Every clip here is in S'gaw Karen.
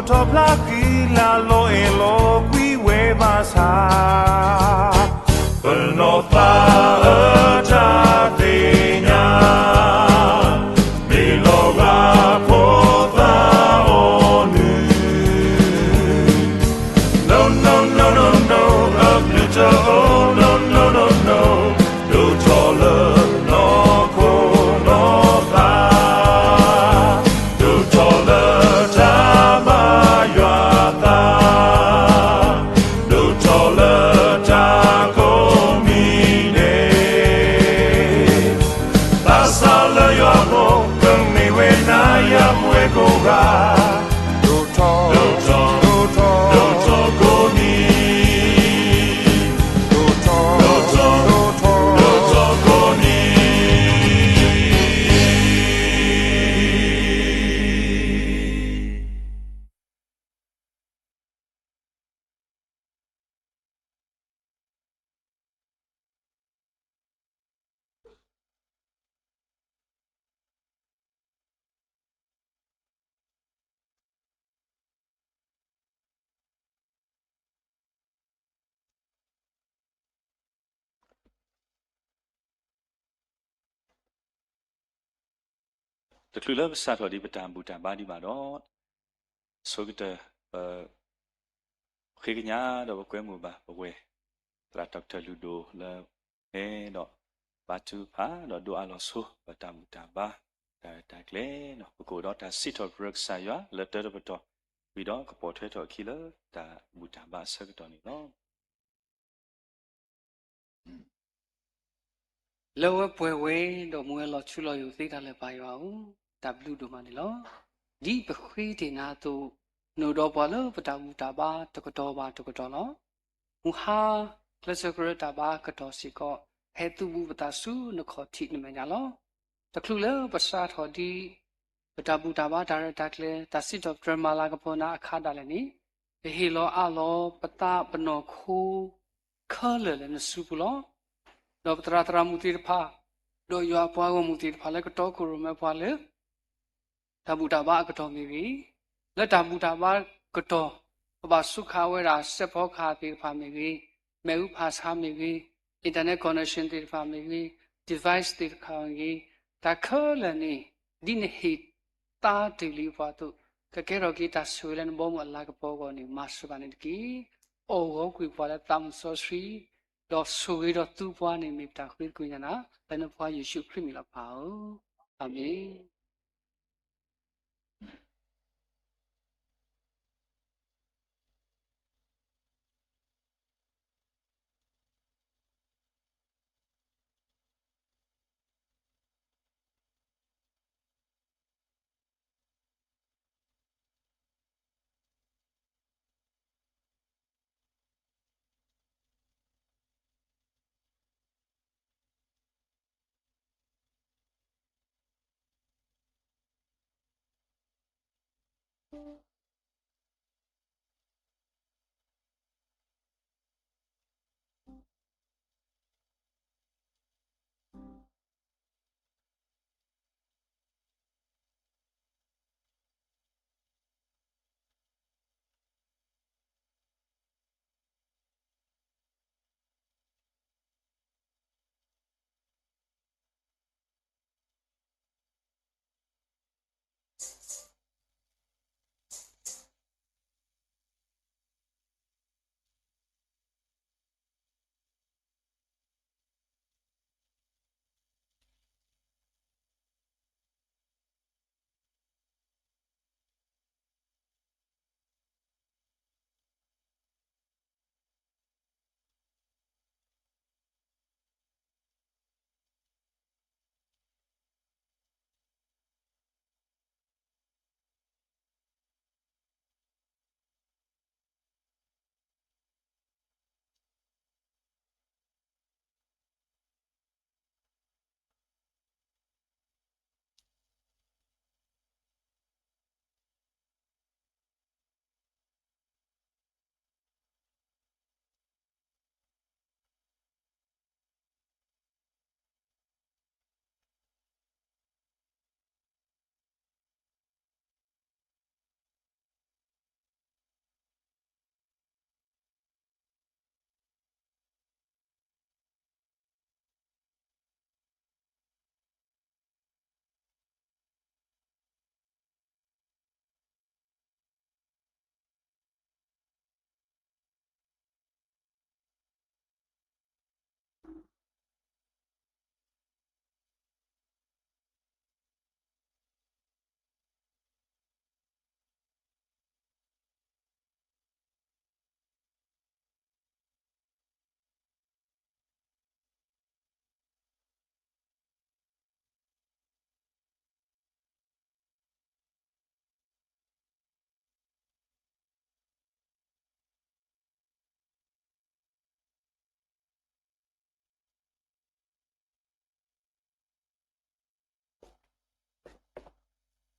ထီၣ်ဖျါဃံလၤလီၤအဲၣ်လီၤကွံဝဲဘၣ်ဆၣ်, ပနီၢ်သးအတၢ်သ့ၣ်ညါ, မ့ၢ်လီၤဂာ်ဖိသၣ်အီၤနုၢ်, no no no no no, အဘျုးတအိၣ် no no no no, ဒိၣ်ထီၣ်လၢနီၢ်ခိနီၢ်သး, ဒိၣ်ထီၣ်လၢတၢ်ဘၣ်ယွၤသး, ဒိၣ်ထီၣ်လၢတၢ်ကိးမံၤဒဲး, သးစၢ်လၢယွၤအဃိ ကမ့ၢ်ဝဲနၤယၤပဝဲကိးဂၤ, ဒိၣ်ထီၣ်, ဒိၣ်ထီၣ်, ဒိၣ်ထီၣ်ကိးနံၤ, ဒိၣ်ထီၣ်, ဒိၣ်ထီၣ်, ဒိၣ်ထီၣ်ကိးနံၤ. တချုးလၢပစးထီၣ်ဒံးပတၢ်ဘူၣ်တၢ်ဘါဒံးဘၣ်ဒီး, ဆိကတၢၢ် ပ ဃ့ကညးဒီးပကွဲမုာ်ဘၣ်ပဝဲၢ် သရၣ် Doctor လုၢ်ဒိၣ်လၢ အဲၣ်ဒိး ဘါထုကဖၣ် ဒီးဒိးအါလီၤဆိ ပတၢ်ဘူၣ်တၢ်ဘါ တၢ်ရဲၣ်တၢ်ကျဲၤန့ၣ် ပကအိၣ်ဒီးတၢ်စံးထီၣ်ပတြၢၤကစၢ်ယွၤလၢတၢတပတီၢ် ဝံၤဒီးကပိာ်ထွဲထီၣ်အခံလၢတၢ်ဘူၣ်တၢ်ဘါအဆၢကတီၢ်န့ၣ်လီၤ. လၢဝဲပှဲၤဝဲဒီးမူဝဲလီၤထူလီၤယိာ်သ့တၢ်လၢပၢ်ယွၤဧၢ, တၢ်ဘျုးဒိၣ်မးန့ၣ်လီၤ. ဒ်ပဃ့တ့ၢ်နၤအသိး, နအိၣ်ဒီးပှၤလၢပတၢ်ဘူၣ်တၢ်ဘါတကတီၢ်ဘၣ်တကတီၢ်လီၤ. မုၢ်ဟါ ကျဲးစၢးကရၢတၢ်ဘါကတီၢ်စ့ၢ်ကီး, ဟဲသုးဘူးပသးဆူနခီၣ်ထံးနမဲာ်ညါလီၤ. တချုးလၢပစးထီၣ်ဒံး ပတၢ်ဘူၣ်တၢ်ဘါတၢ်ရဲၣ်တၢ်ကျဲၤ တၢ်စံးထီၣ်ပတြၢၤမၤလၤကပီၤနၤအခါဒၣ်လဲာ်န့ၣ်, ပဟ့ၣ်လီၤအးလီၤပသးပနီၢ်ခိ ခဲလၢာ်လၢနစုပူၤလီၤ. ဒီးပသရၣ်သရၣ်မုၣ်သ့ၣ်တဖၣ်, ဒီးယွၤအပှၤဂီၢ်မုၢ်သ့ၣ်တဖၣ်လၢကတီခိၣ်ရိၣ်မဲပှၤလၢ တၢ်ဘူၣ်တၢ်ဘါအကတီၢ်မ့ၢ်ဂ့ၤ, လၢတၢ်ဘူၣ်တၢ်ဘါကတီၢ် ပဘၣ်စူးခးဝဲဒၣ်စဲးဖီကဟၣ်သ့ၣ်တဖၣ်မ့ၢ်ဂ့ၤ, မ့ၣ်အူဖးဆါမ့ၢ်ဂ့ၤ, internet connection သ့ၣ်တဖၣ်မ့ၢ်ဂ့ၤ, device သ့ၣ်တဖၣ်မ့ၢ်ဂ့ၤ, တၢ်ခဲလၢာ်န့ၣ် ဒ်နဟ့ၣ်သါတုၤလံပှၤအသိး, ကကဲထီၣ်က့ၤတၢ်ဆိၣ်ဂ့ၤလၢနဘီမုၢ်အလၤကပီၤအဂီၢ်န့ၣ် မၤစၢၤဘၣ်န့ၣ်တက့ၢ်. အိၣ်ဂီၤကွံာ်ပှၤလၢသးမုၢ်စီဆှံ, ဒီးဆိၣ်ဂ့ၤဒီးသူပှၤန့ၣ် မ့ၢ်ပတၢ်ဃ့သကွံာ်ညါနၤ, လၢနဖိယ့ၣ်ၡူးခရံာ်မံၤလီၤပၢ်ဧၢ, အၤမ့ၣ်.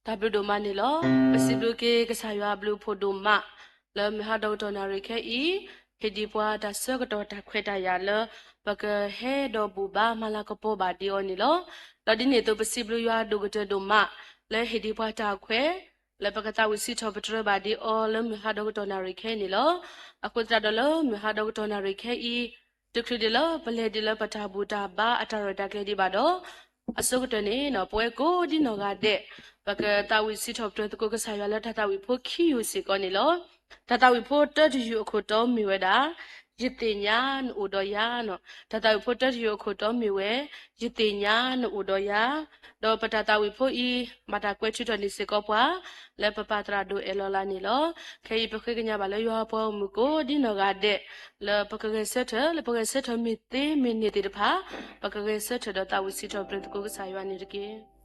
တၢ်ဘျုးဒိၣ်မးန့ၣ်လီၤ. ပစံးဘျုးက့ၤကစၢ်ယွၤအဘျုးအဖှိၣ်ဒိၣ်မး လၢမုၢ်ဟါဒီကတီၢ်နၣ်ရံၣ်ခဲအံၤ ဟ့ၣ်ဒံးပှၤတၢ်ဆၢကတီၢ်တၢ်ခွဲးတၢ်ယာ်လၢ ပကဟဲဒီးဘူၣ်ဘါမၤလၤကပီၤဘၣ်ဒံးအီၤန့ၣ်လီၤ. ဒီးဒ်န့ၣ်အသိး ပစံးဘျုးယွၤဒိၣ်ကတၢၢ်ဒိၣ်မး လၢဟ့ၣ်ဒံးပှၤတၢ်ခွဲး လၢပကသးဝံၣ်စံးထီၣ်ပတြၢၤဘၣ်ဒံးအီၤ လၢမုၢ်ဟါဒီကတီၢ်နၣ်ရံၣ်ခဲအံၤန့ၣ်လီၤ. အဃိသတးဒီးလၢမုၢ်ဟါဒီကတီၢ်နၣ်ရံၣ်ခဲအံၤ တချုးဒံးလၢပလဲၤဒံးလၢပတၢ်ဘူၣ်တၢ်ဘါအတၢ်ရဲၣ်တၢ်ကျဲၤဒံးဘၣ်ဒီး အဆိကတၢၢ်န့ၣ် ပဝဲကိးဒ်နီၢ်ဂၤဒဲး ပကသးဝံၣ်စံးထီၣ်ပတြၢၤသကိးကစၢ်ယွၤလၢတၢ်သးဝံၣ်ဖိခံယူၢ်စ့ၢ်ကီးန့ၣ်လီၤ. တၢ်သးဝံၣ်ဖိတၢတယူၢ်အခိၣ်တီမ့ၢ်ဝဲဒၣ် ယသ့ၣ်ညါနအိၣ်ဒီးယၤန့ၣ်. တၢ်သးဝံၣ်ဖိတၢတယူၢ်အခိၣ်တီမ့ၢ်ဝဲ ယသ့ၣ်ညါနအိၣ်ဒီးယၤ ဒီးပတၢ်သးဝံၣ်ဖိအံၤ ဘၣ်တၢ်ကွဲးထုးထီၣ်န့ၢ်စ့ၢ်ကီးပှၤ လၢပပၢ်သရၣ်ဒိၣ်အဲၣ်လီၤလးန့ၣ်လီၤ. ခဲအံၤပဃ့ကညးဘၣ်လၢယွၤပှၤဂီၢ်မုၢ်ကိးဒ်နီၢ်ဂၤဒဲး လၢပကဂဲၤဆၢထၢၣ် လၢပဂဲၤဆၢထၢၣ်မ့ၢ်သ့မ့ၢ်န့ၢ်သ့ၣ်တဖၣ် ပကဂဲၤဆၢထၢၣ်ဒီးသးဝံၣ်စံးထီၣ်ပတြၢၤသကိးကစၢ်ယွၤန့ၣ်တက့ၢ်.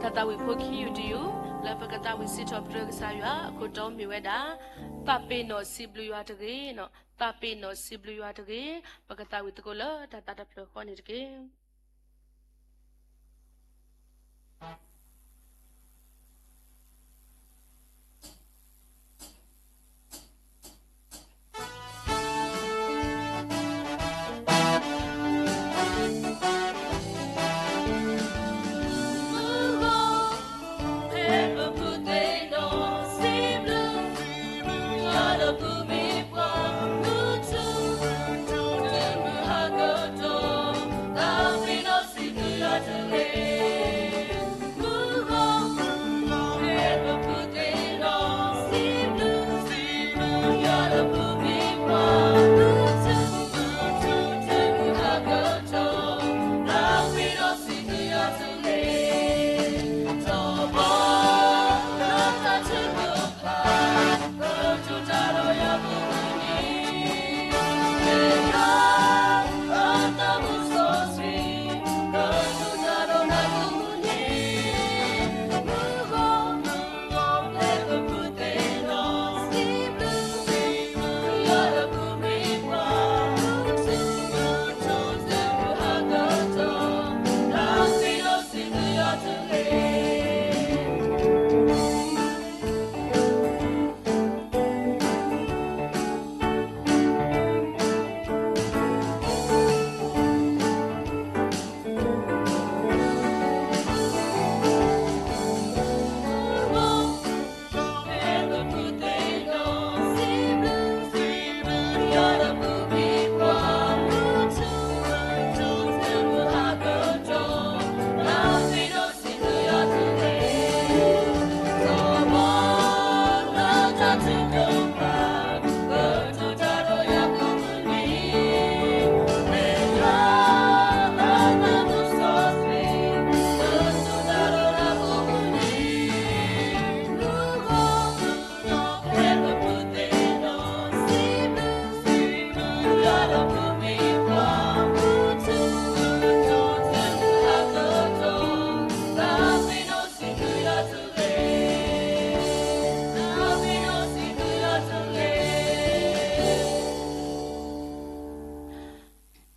တၢ်သးဝံၣ်ဖိခံယူၢ်တယူၢ် လၢပကသးဝံၣ်စံးထီၣ်ပတြၢၤကစၢ်ယွၤအခိၣ်တီမ့ၢ်ဝဲဒၣ် သးပ့ၤနီၣ်စံးဘျုးယွၤတဂ့ၤန့ၣ်, သးပ့ၤနီၣ်စံးဘျုးယွၤတဂ့ၤ. ပကသးဝံၣ်သကိးလၢတၢ်သးတဖျၢၣ်ဃီန့ၣ်တက့ၢ်.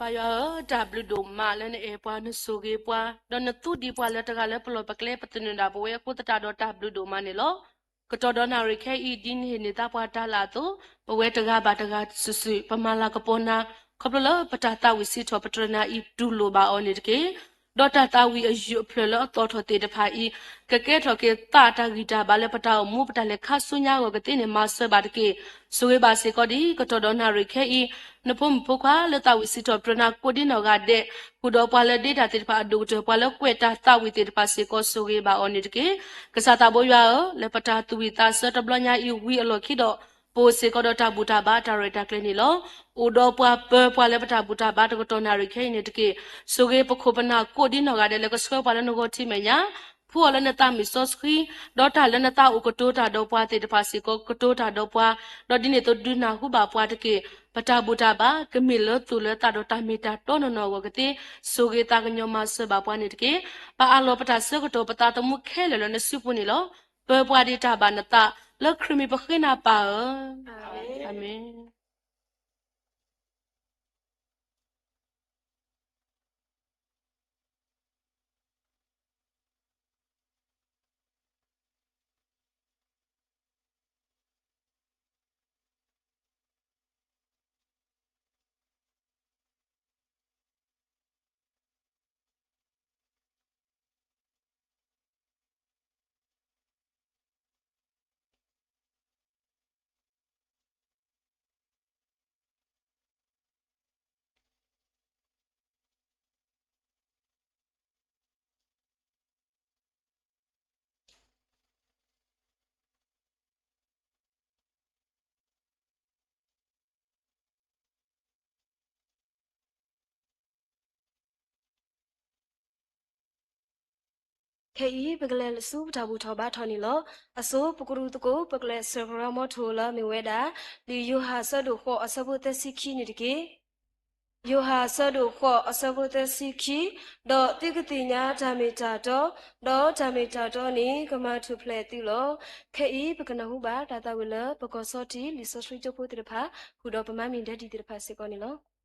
ပၢ်ယွၤဧၢ, တၢ်ဘျုးဒိၣ်မးလၢနအဲၣ်ပှၤ နဆိၣ်ဂ့ၤပှၤ, ဒီးနသူဒံးပှၤလၢတဂၤလၢပလီၢ်ပကျဲ ပသန့ၤဒၣ်ပဝဲအဃိသတးဒီး တၢ်ဘျုးဒိၣ်မးန့ၣ်လီၤ. ကတီၢ်ဒီးနၣ်ရံၣ်ခဲအံၤ ဒ်နဟ့ၣ်န့ၢ်သါပှၤတၢ်လၢအသိး, ပဝဲတဂၤဘၣ်တဂၤစုာ်စုာ် ပမၤလၤကပီၤနၤ, ခီဖျိလၢပတၢ်သးဝံၣ်စံးထီၣ်ပတြၢၤနၤအံၤ တူၢ်လိာ်ဘၣ်အီၤန့ၣ်တက့ၢ်. ဒီးတၢ်သးဝံၣ်အယုၢ်အဖျၢၣ်လၢအသီၣ်ထီၣ်သ့ၣ်တဖၣ်အံၤ ကကဲထီၣ်က့ၤသးအတၢ်ဂံၢ်တၢ်ဘါလၢပတၢ်အိၣ်မူ ပတၢ်လဲၤခါဆူညါအဂီၢ်ကသ့န့ၣ် မၤစၢၤဘၣ်တက့ၢ်. ဆိၣ်ဂ့ၤဘၣ်စ့ၢ်ကီးဒ် ကတီၢ်ဒီးနၣ်ရံၣ်ခဲအံၤ နဖိမုၣ်ဖိခွါလၢသးဝံၣ်စံးထီၣ်ပတြၢၤနၤကိးဒ်နီၢ်ဂၤဒဲး, ဃုာ်ဒီးပှၤလၢဒ့တၢ်သ့ၣ်တဖၣ်အဒိၣ်ကတၢၢ် ပှၤလၢကွဲးတၢ်သးဝံၣ်သ့ၣ်တဖၣ်စ့ၢ်ကီး ဆိၣ်ဂ့ၤဘၣ်အီၤန့ၣ်တက့ၢ်. ကစၢ်သးဘိယွၤဧၢ, လၢပတၢ်သူၣ်ဝံၣ်သးဆၢတဘျီညါအံၤဝံၤအလီၢ်ခံဒီး ပအိၣ်စ့ၢ်ကီးဒီးတၢ်ဘူၣ်တၢ်ဘါတၢ်ရဲၣ်တၢ်ကျဲၤန့ၣ်လီၤ. အိၣ်ဒီးပှၤပၢၤပှၤလၢပတၢ်ဘူၣ်တၢ်ဘါတကတီၢ်နၣ်ရံၣ်ခဲအံၤန့ၣ်တက့ၢ်. ဆိၣ်ဂ့ၤပခိၣ်ပနၢ်ကိးဒ်နီၢ်ဂၤဒဲးလၢကဆှၢပှၤလၢနဂီၢ်ထံမဲာ်ညါ, ဖှူအီၤလၢနသးမုၢ်စီဆှံ, ဒီးတၢ်လၢနသးအိၣ်ကတိၤတၢ်ဒီးပှၤသ့ၣ်တဖၣ်စ့ၢ်ကီး ကတိၤတၢ်ဒီးပှၤ, ဒီးဒ်န့ၣ်အသိးဒုးနၢ်ဟူဘၣ်ပှၤတက့ၢ်. ပတၢ်ဘူၣ်တၢ်ဘါ ကမ့ၢ်လၢသူၣ်လၢသးဒီးတၢ်မ့ၢ်တၢ်တီနီၢ်နီၢ်အဂီၢ်ကသ့, ဆိၣ်ဂ့ၤသးကညီၤမၤစၢၤဘၣ်ပှၤန့ၣ်တက့ၢ်. ပအးလီၤပတၢ်ဆၢကတီၢ်ပသးသမူခဲလၢာ်လၢနစုပူၤန့ၣ်လီၤ. ပၢၤပှၤဒံးတၢ်ဘၣ်နသး, လၢခရံာ်မံၤပဃ့နၤပၢ်ဧၢ. အၤမ့ၣ်. ခဲအံၤ ပကလဲၤဆူပတၢ်ဘူၣ်ထီၣ်ဘါထီၣ်န့ၣ်လီၤ. အဆိ ပကရူၢ်သကိး ပကလဲၤဆှၢကရၢမီထိၣ်လၢမ့ၢ်ဝဲဒၣ် လံာ်ယိၤဟၣ်အဆၢဒိၣ်ဃိးအဆၢဖိသၢဆံခံန့ၣ်တက့ၢ်. ယိၤဟၣ်အဆၢဒိၣ်ဃိးအဆၢဖိသၢဆံခံ, ဒီးသုကသ့ၣ်ညါတၢ်မ့ၢ်တၢ်တီ, ဒီးတၢ်မ့ၢ်တၢ်တီန့ၣ် ကမၤထူၣ်ဖျဲးသုလီၤ. ခဲအံၤ ပကနၢ်ဟူဘၣ်တၢ်သးဝံၣ်လၢပကီၢ်ဆီထံး လံာ်စီဆှံကၠိဖိသ့ၣ်တဖၣ် ဃုာ်ဒီးပမါမ့ၢ်ဒဲဒံးသ့ၣ်တဖၣ်စ့ၢ်ကီးန့ၣ်လီၤ.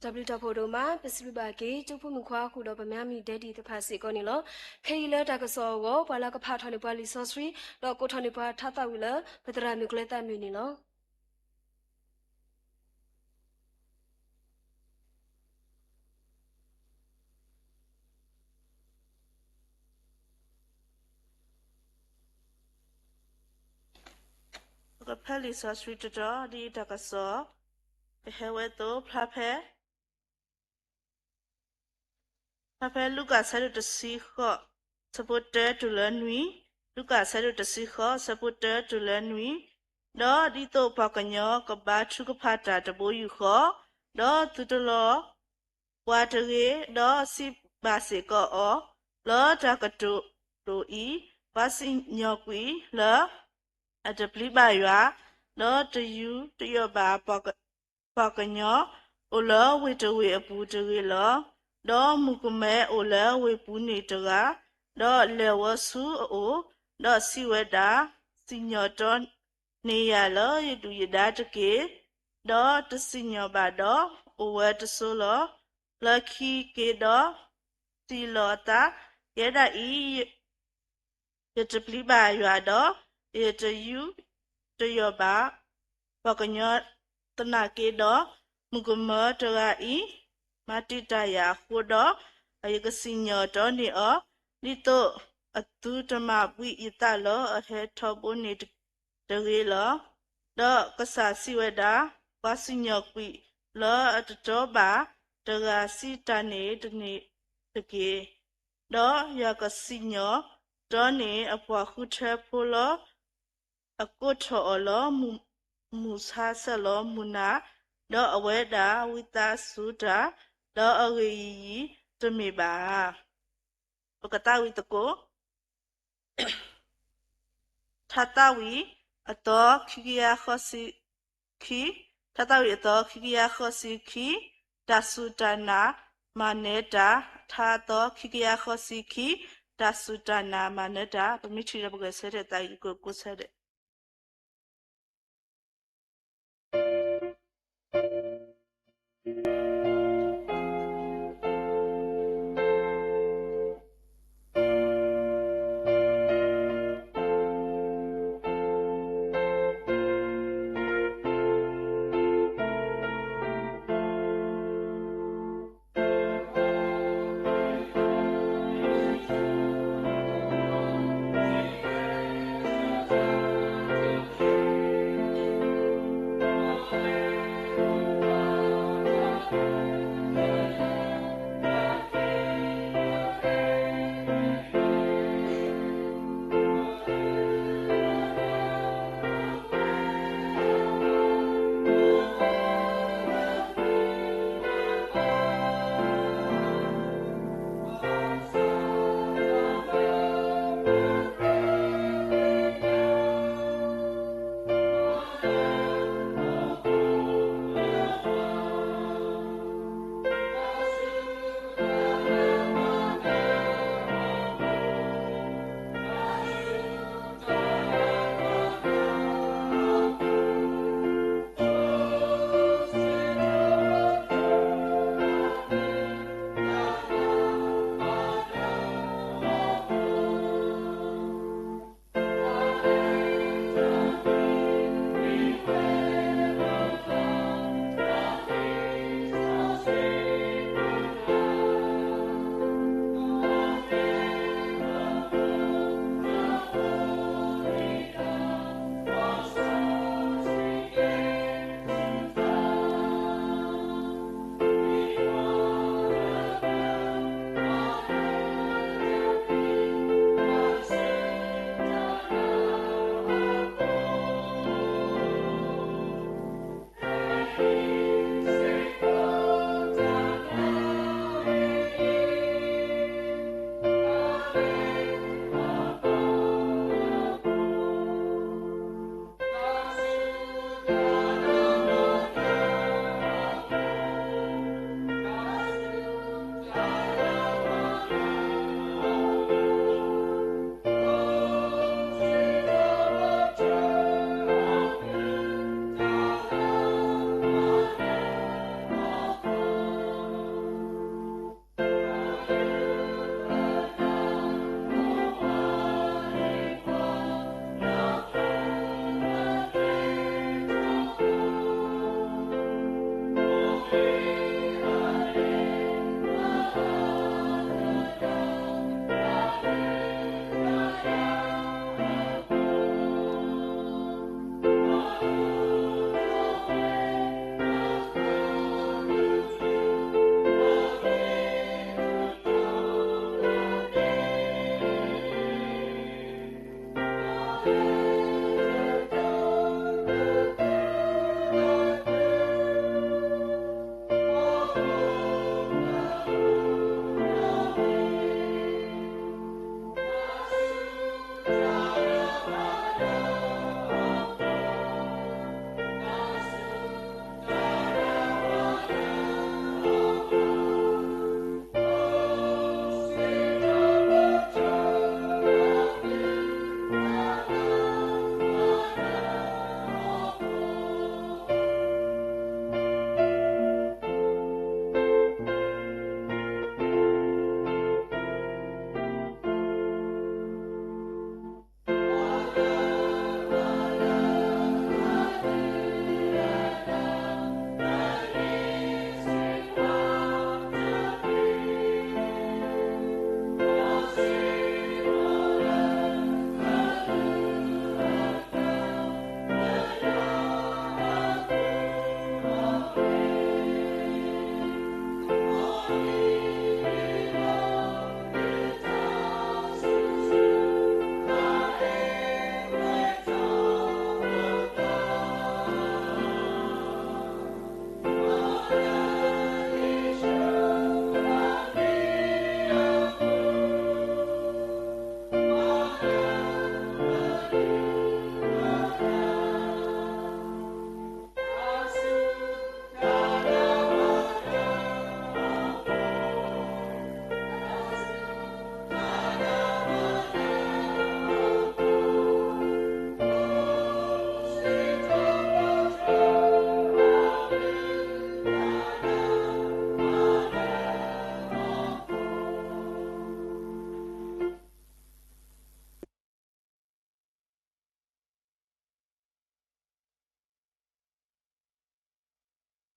တၢ်ဘျုးတၢ်ဖှိၣ်ဒိၣ်မး, ပစံးဘျုးဘၣ်က့ၤ ကၠိဖိမုၣ်ခွါဃုာ်ဒီးပမါမုၢ်ဒဲဒံၣ်သ့ၣ်တဖၣ်စ့ၢ်ကီးန့ၣ်လီၤ. ခဲအံၤလၢတၢ်ကစီၣ်အဂီၢ် ပှၤလၢကဖးထီၣ်န့ၢ်ပှၤလံာ်စီဆှံ ဒီးကိးထီၣ်န့ၢ်ပှၤထါသးဝံၣ်လၢ ပသရၣ်မုၣ်ကျဲသးမုၣ်န့ၣ်လီၤ. ပကဖးလံာ်စီဆှံတတီၤ ဒ်အံၤတၢ်ကစီၣ် ကဟဲဝဲအသိး ဖျါဖဲ ဖဲလူၤကၣ်အဆၢဒိၣ်တဆံဃိး အဆၢဖိတၢတုၤလၢနွံ, လူၤကၣ်အဆၢဒိၣ်တဆံဃိး အဆၢဖိတၢတုၤလၢနွံ, ဒီးဒ်သိးပှၤကညီကဘါထုကဖၣ်တၢ်တဘိယူၢ်ဃီ, ဒီးသုတလီၤပှၤတဂ့ၤ, ဒီးစံးဘၣ်စ့ၢ်ကီးအီၤ လၢတၢ်ကတိၤဒိၣ်အံၤ, ပှၤစံၣ်ညီၣ်ကွံာ်လၢ အတပျံၤဘၣ်ယွၤ, ဒီးတယူးတယီၣ်ဘၣ် ပှၤကညီ အိၣ်လၢဝ့ၢ်တဝ့ၢ်အပူၤတဂ့ၤလီၤ. ဒီးမုၣ်ကမဲအိၣ်လၢဝ့ၢ်ပူၤန့ၣ်တဂၤ, ဒီးလဲၤဝီဆူအအိၣ်, ဒီးစံးဝဲဒၣ်, စံၣ်ညီၣ်တီန့ၢ်ယၤလၢယဒုၣ်ယဒါတက့ၢ်. ဒီးတစံၣ်ညီၣ်ဘၣ်ဒီး အိၣ်ဝဲတစိၤလီၤ. လၢခံက့ၤဒီး စံးလီၤအသး, ယဲဒၣ်အံၤ ယတပျံၤဘၣ်ယွၤဒီး ယတယူးတယီၣ်ဘၣ် ပှၤကညီသနာ်က့ဒီး, မုၣ်ကမဲတဂၤအံၤ မၤတံာ်တာ်ယၤအဃိဒီး, ယကစံၣ်ညီၣ်တီန့ၢ်အီၤ, ဒ်သိးအသုတမၤဘှံးယသးလၢအဟဲထီဘိန့ၣ်တဂ့ၤလီၤ. ဒီးကစၢ်စံးဝဲဒၣ်, ပှၤစံၣ်ညီၣ်ကွံာ်လၢအတတီဘၣ်တဂၤ စံးတၢ်န့ၣ်တန့ၢ်တက့ၢ်. ဒီးယွၤကစံၣ်ညီၣ်တီန့ၢ်အပှၤဃုထၢဖိလီၤ. အကိးထီၣ်အီၤလီၤ. မုၢ်ဆါဆၢလီၤမုၢ်နၤ, ဒီးအဝဲဒၣ်ဝံသးစူၤတၢ်, ဒီးအဂ့ၢ်ယံၤယံၤတမ့ၢ်ဘၣ်ဧါ. ပကသးဝံၣ်သကိး ထါသးဝံၣ်အသီခံကယၤဃိးဆံခံ, ထါသးဝံၣ်အသီခံကယၤဃိးဆံခံ, တၢ်စူၢ်တၢ်နာ်မၤနၢၤတၢ်, ထါအသီခံကယၤဃိးဆံခံ, တၢ်စူၢ်တၢ်နာ်မၤနၢၤတၢ်, ပမ့ၢ်ထံၣ်ဒီးပဂဲၤဆၢထၢၣ်သးအံၤ ကကိးဆၢဒဲး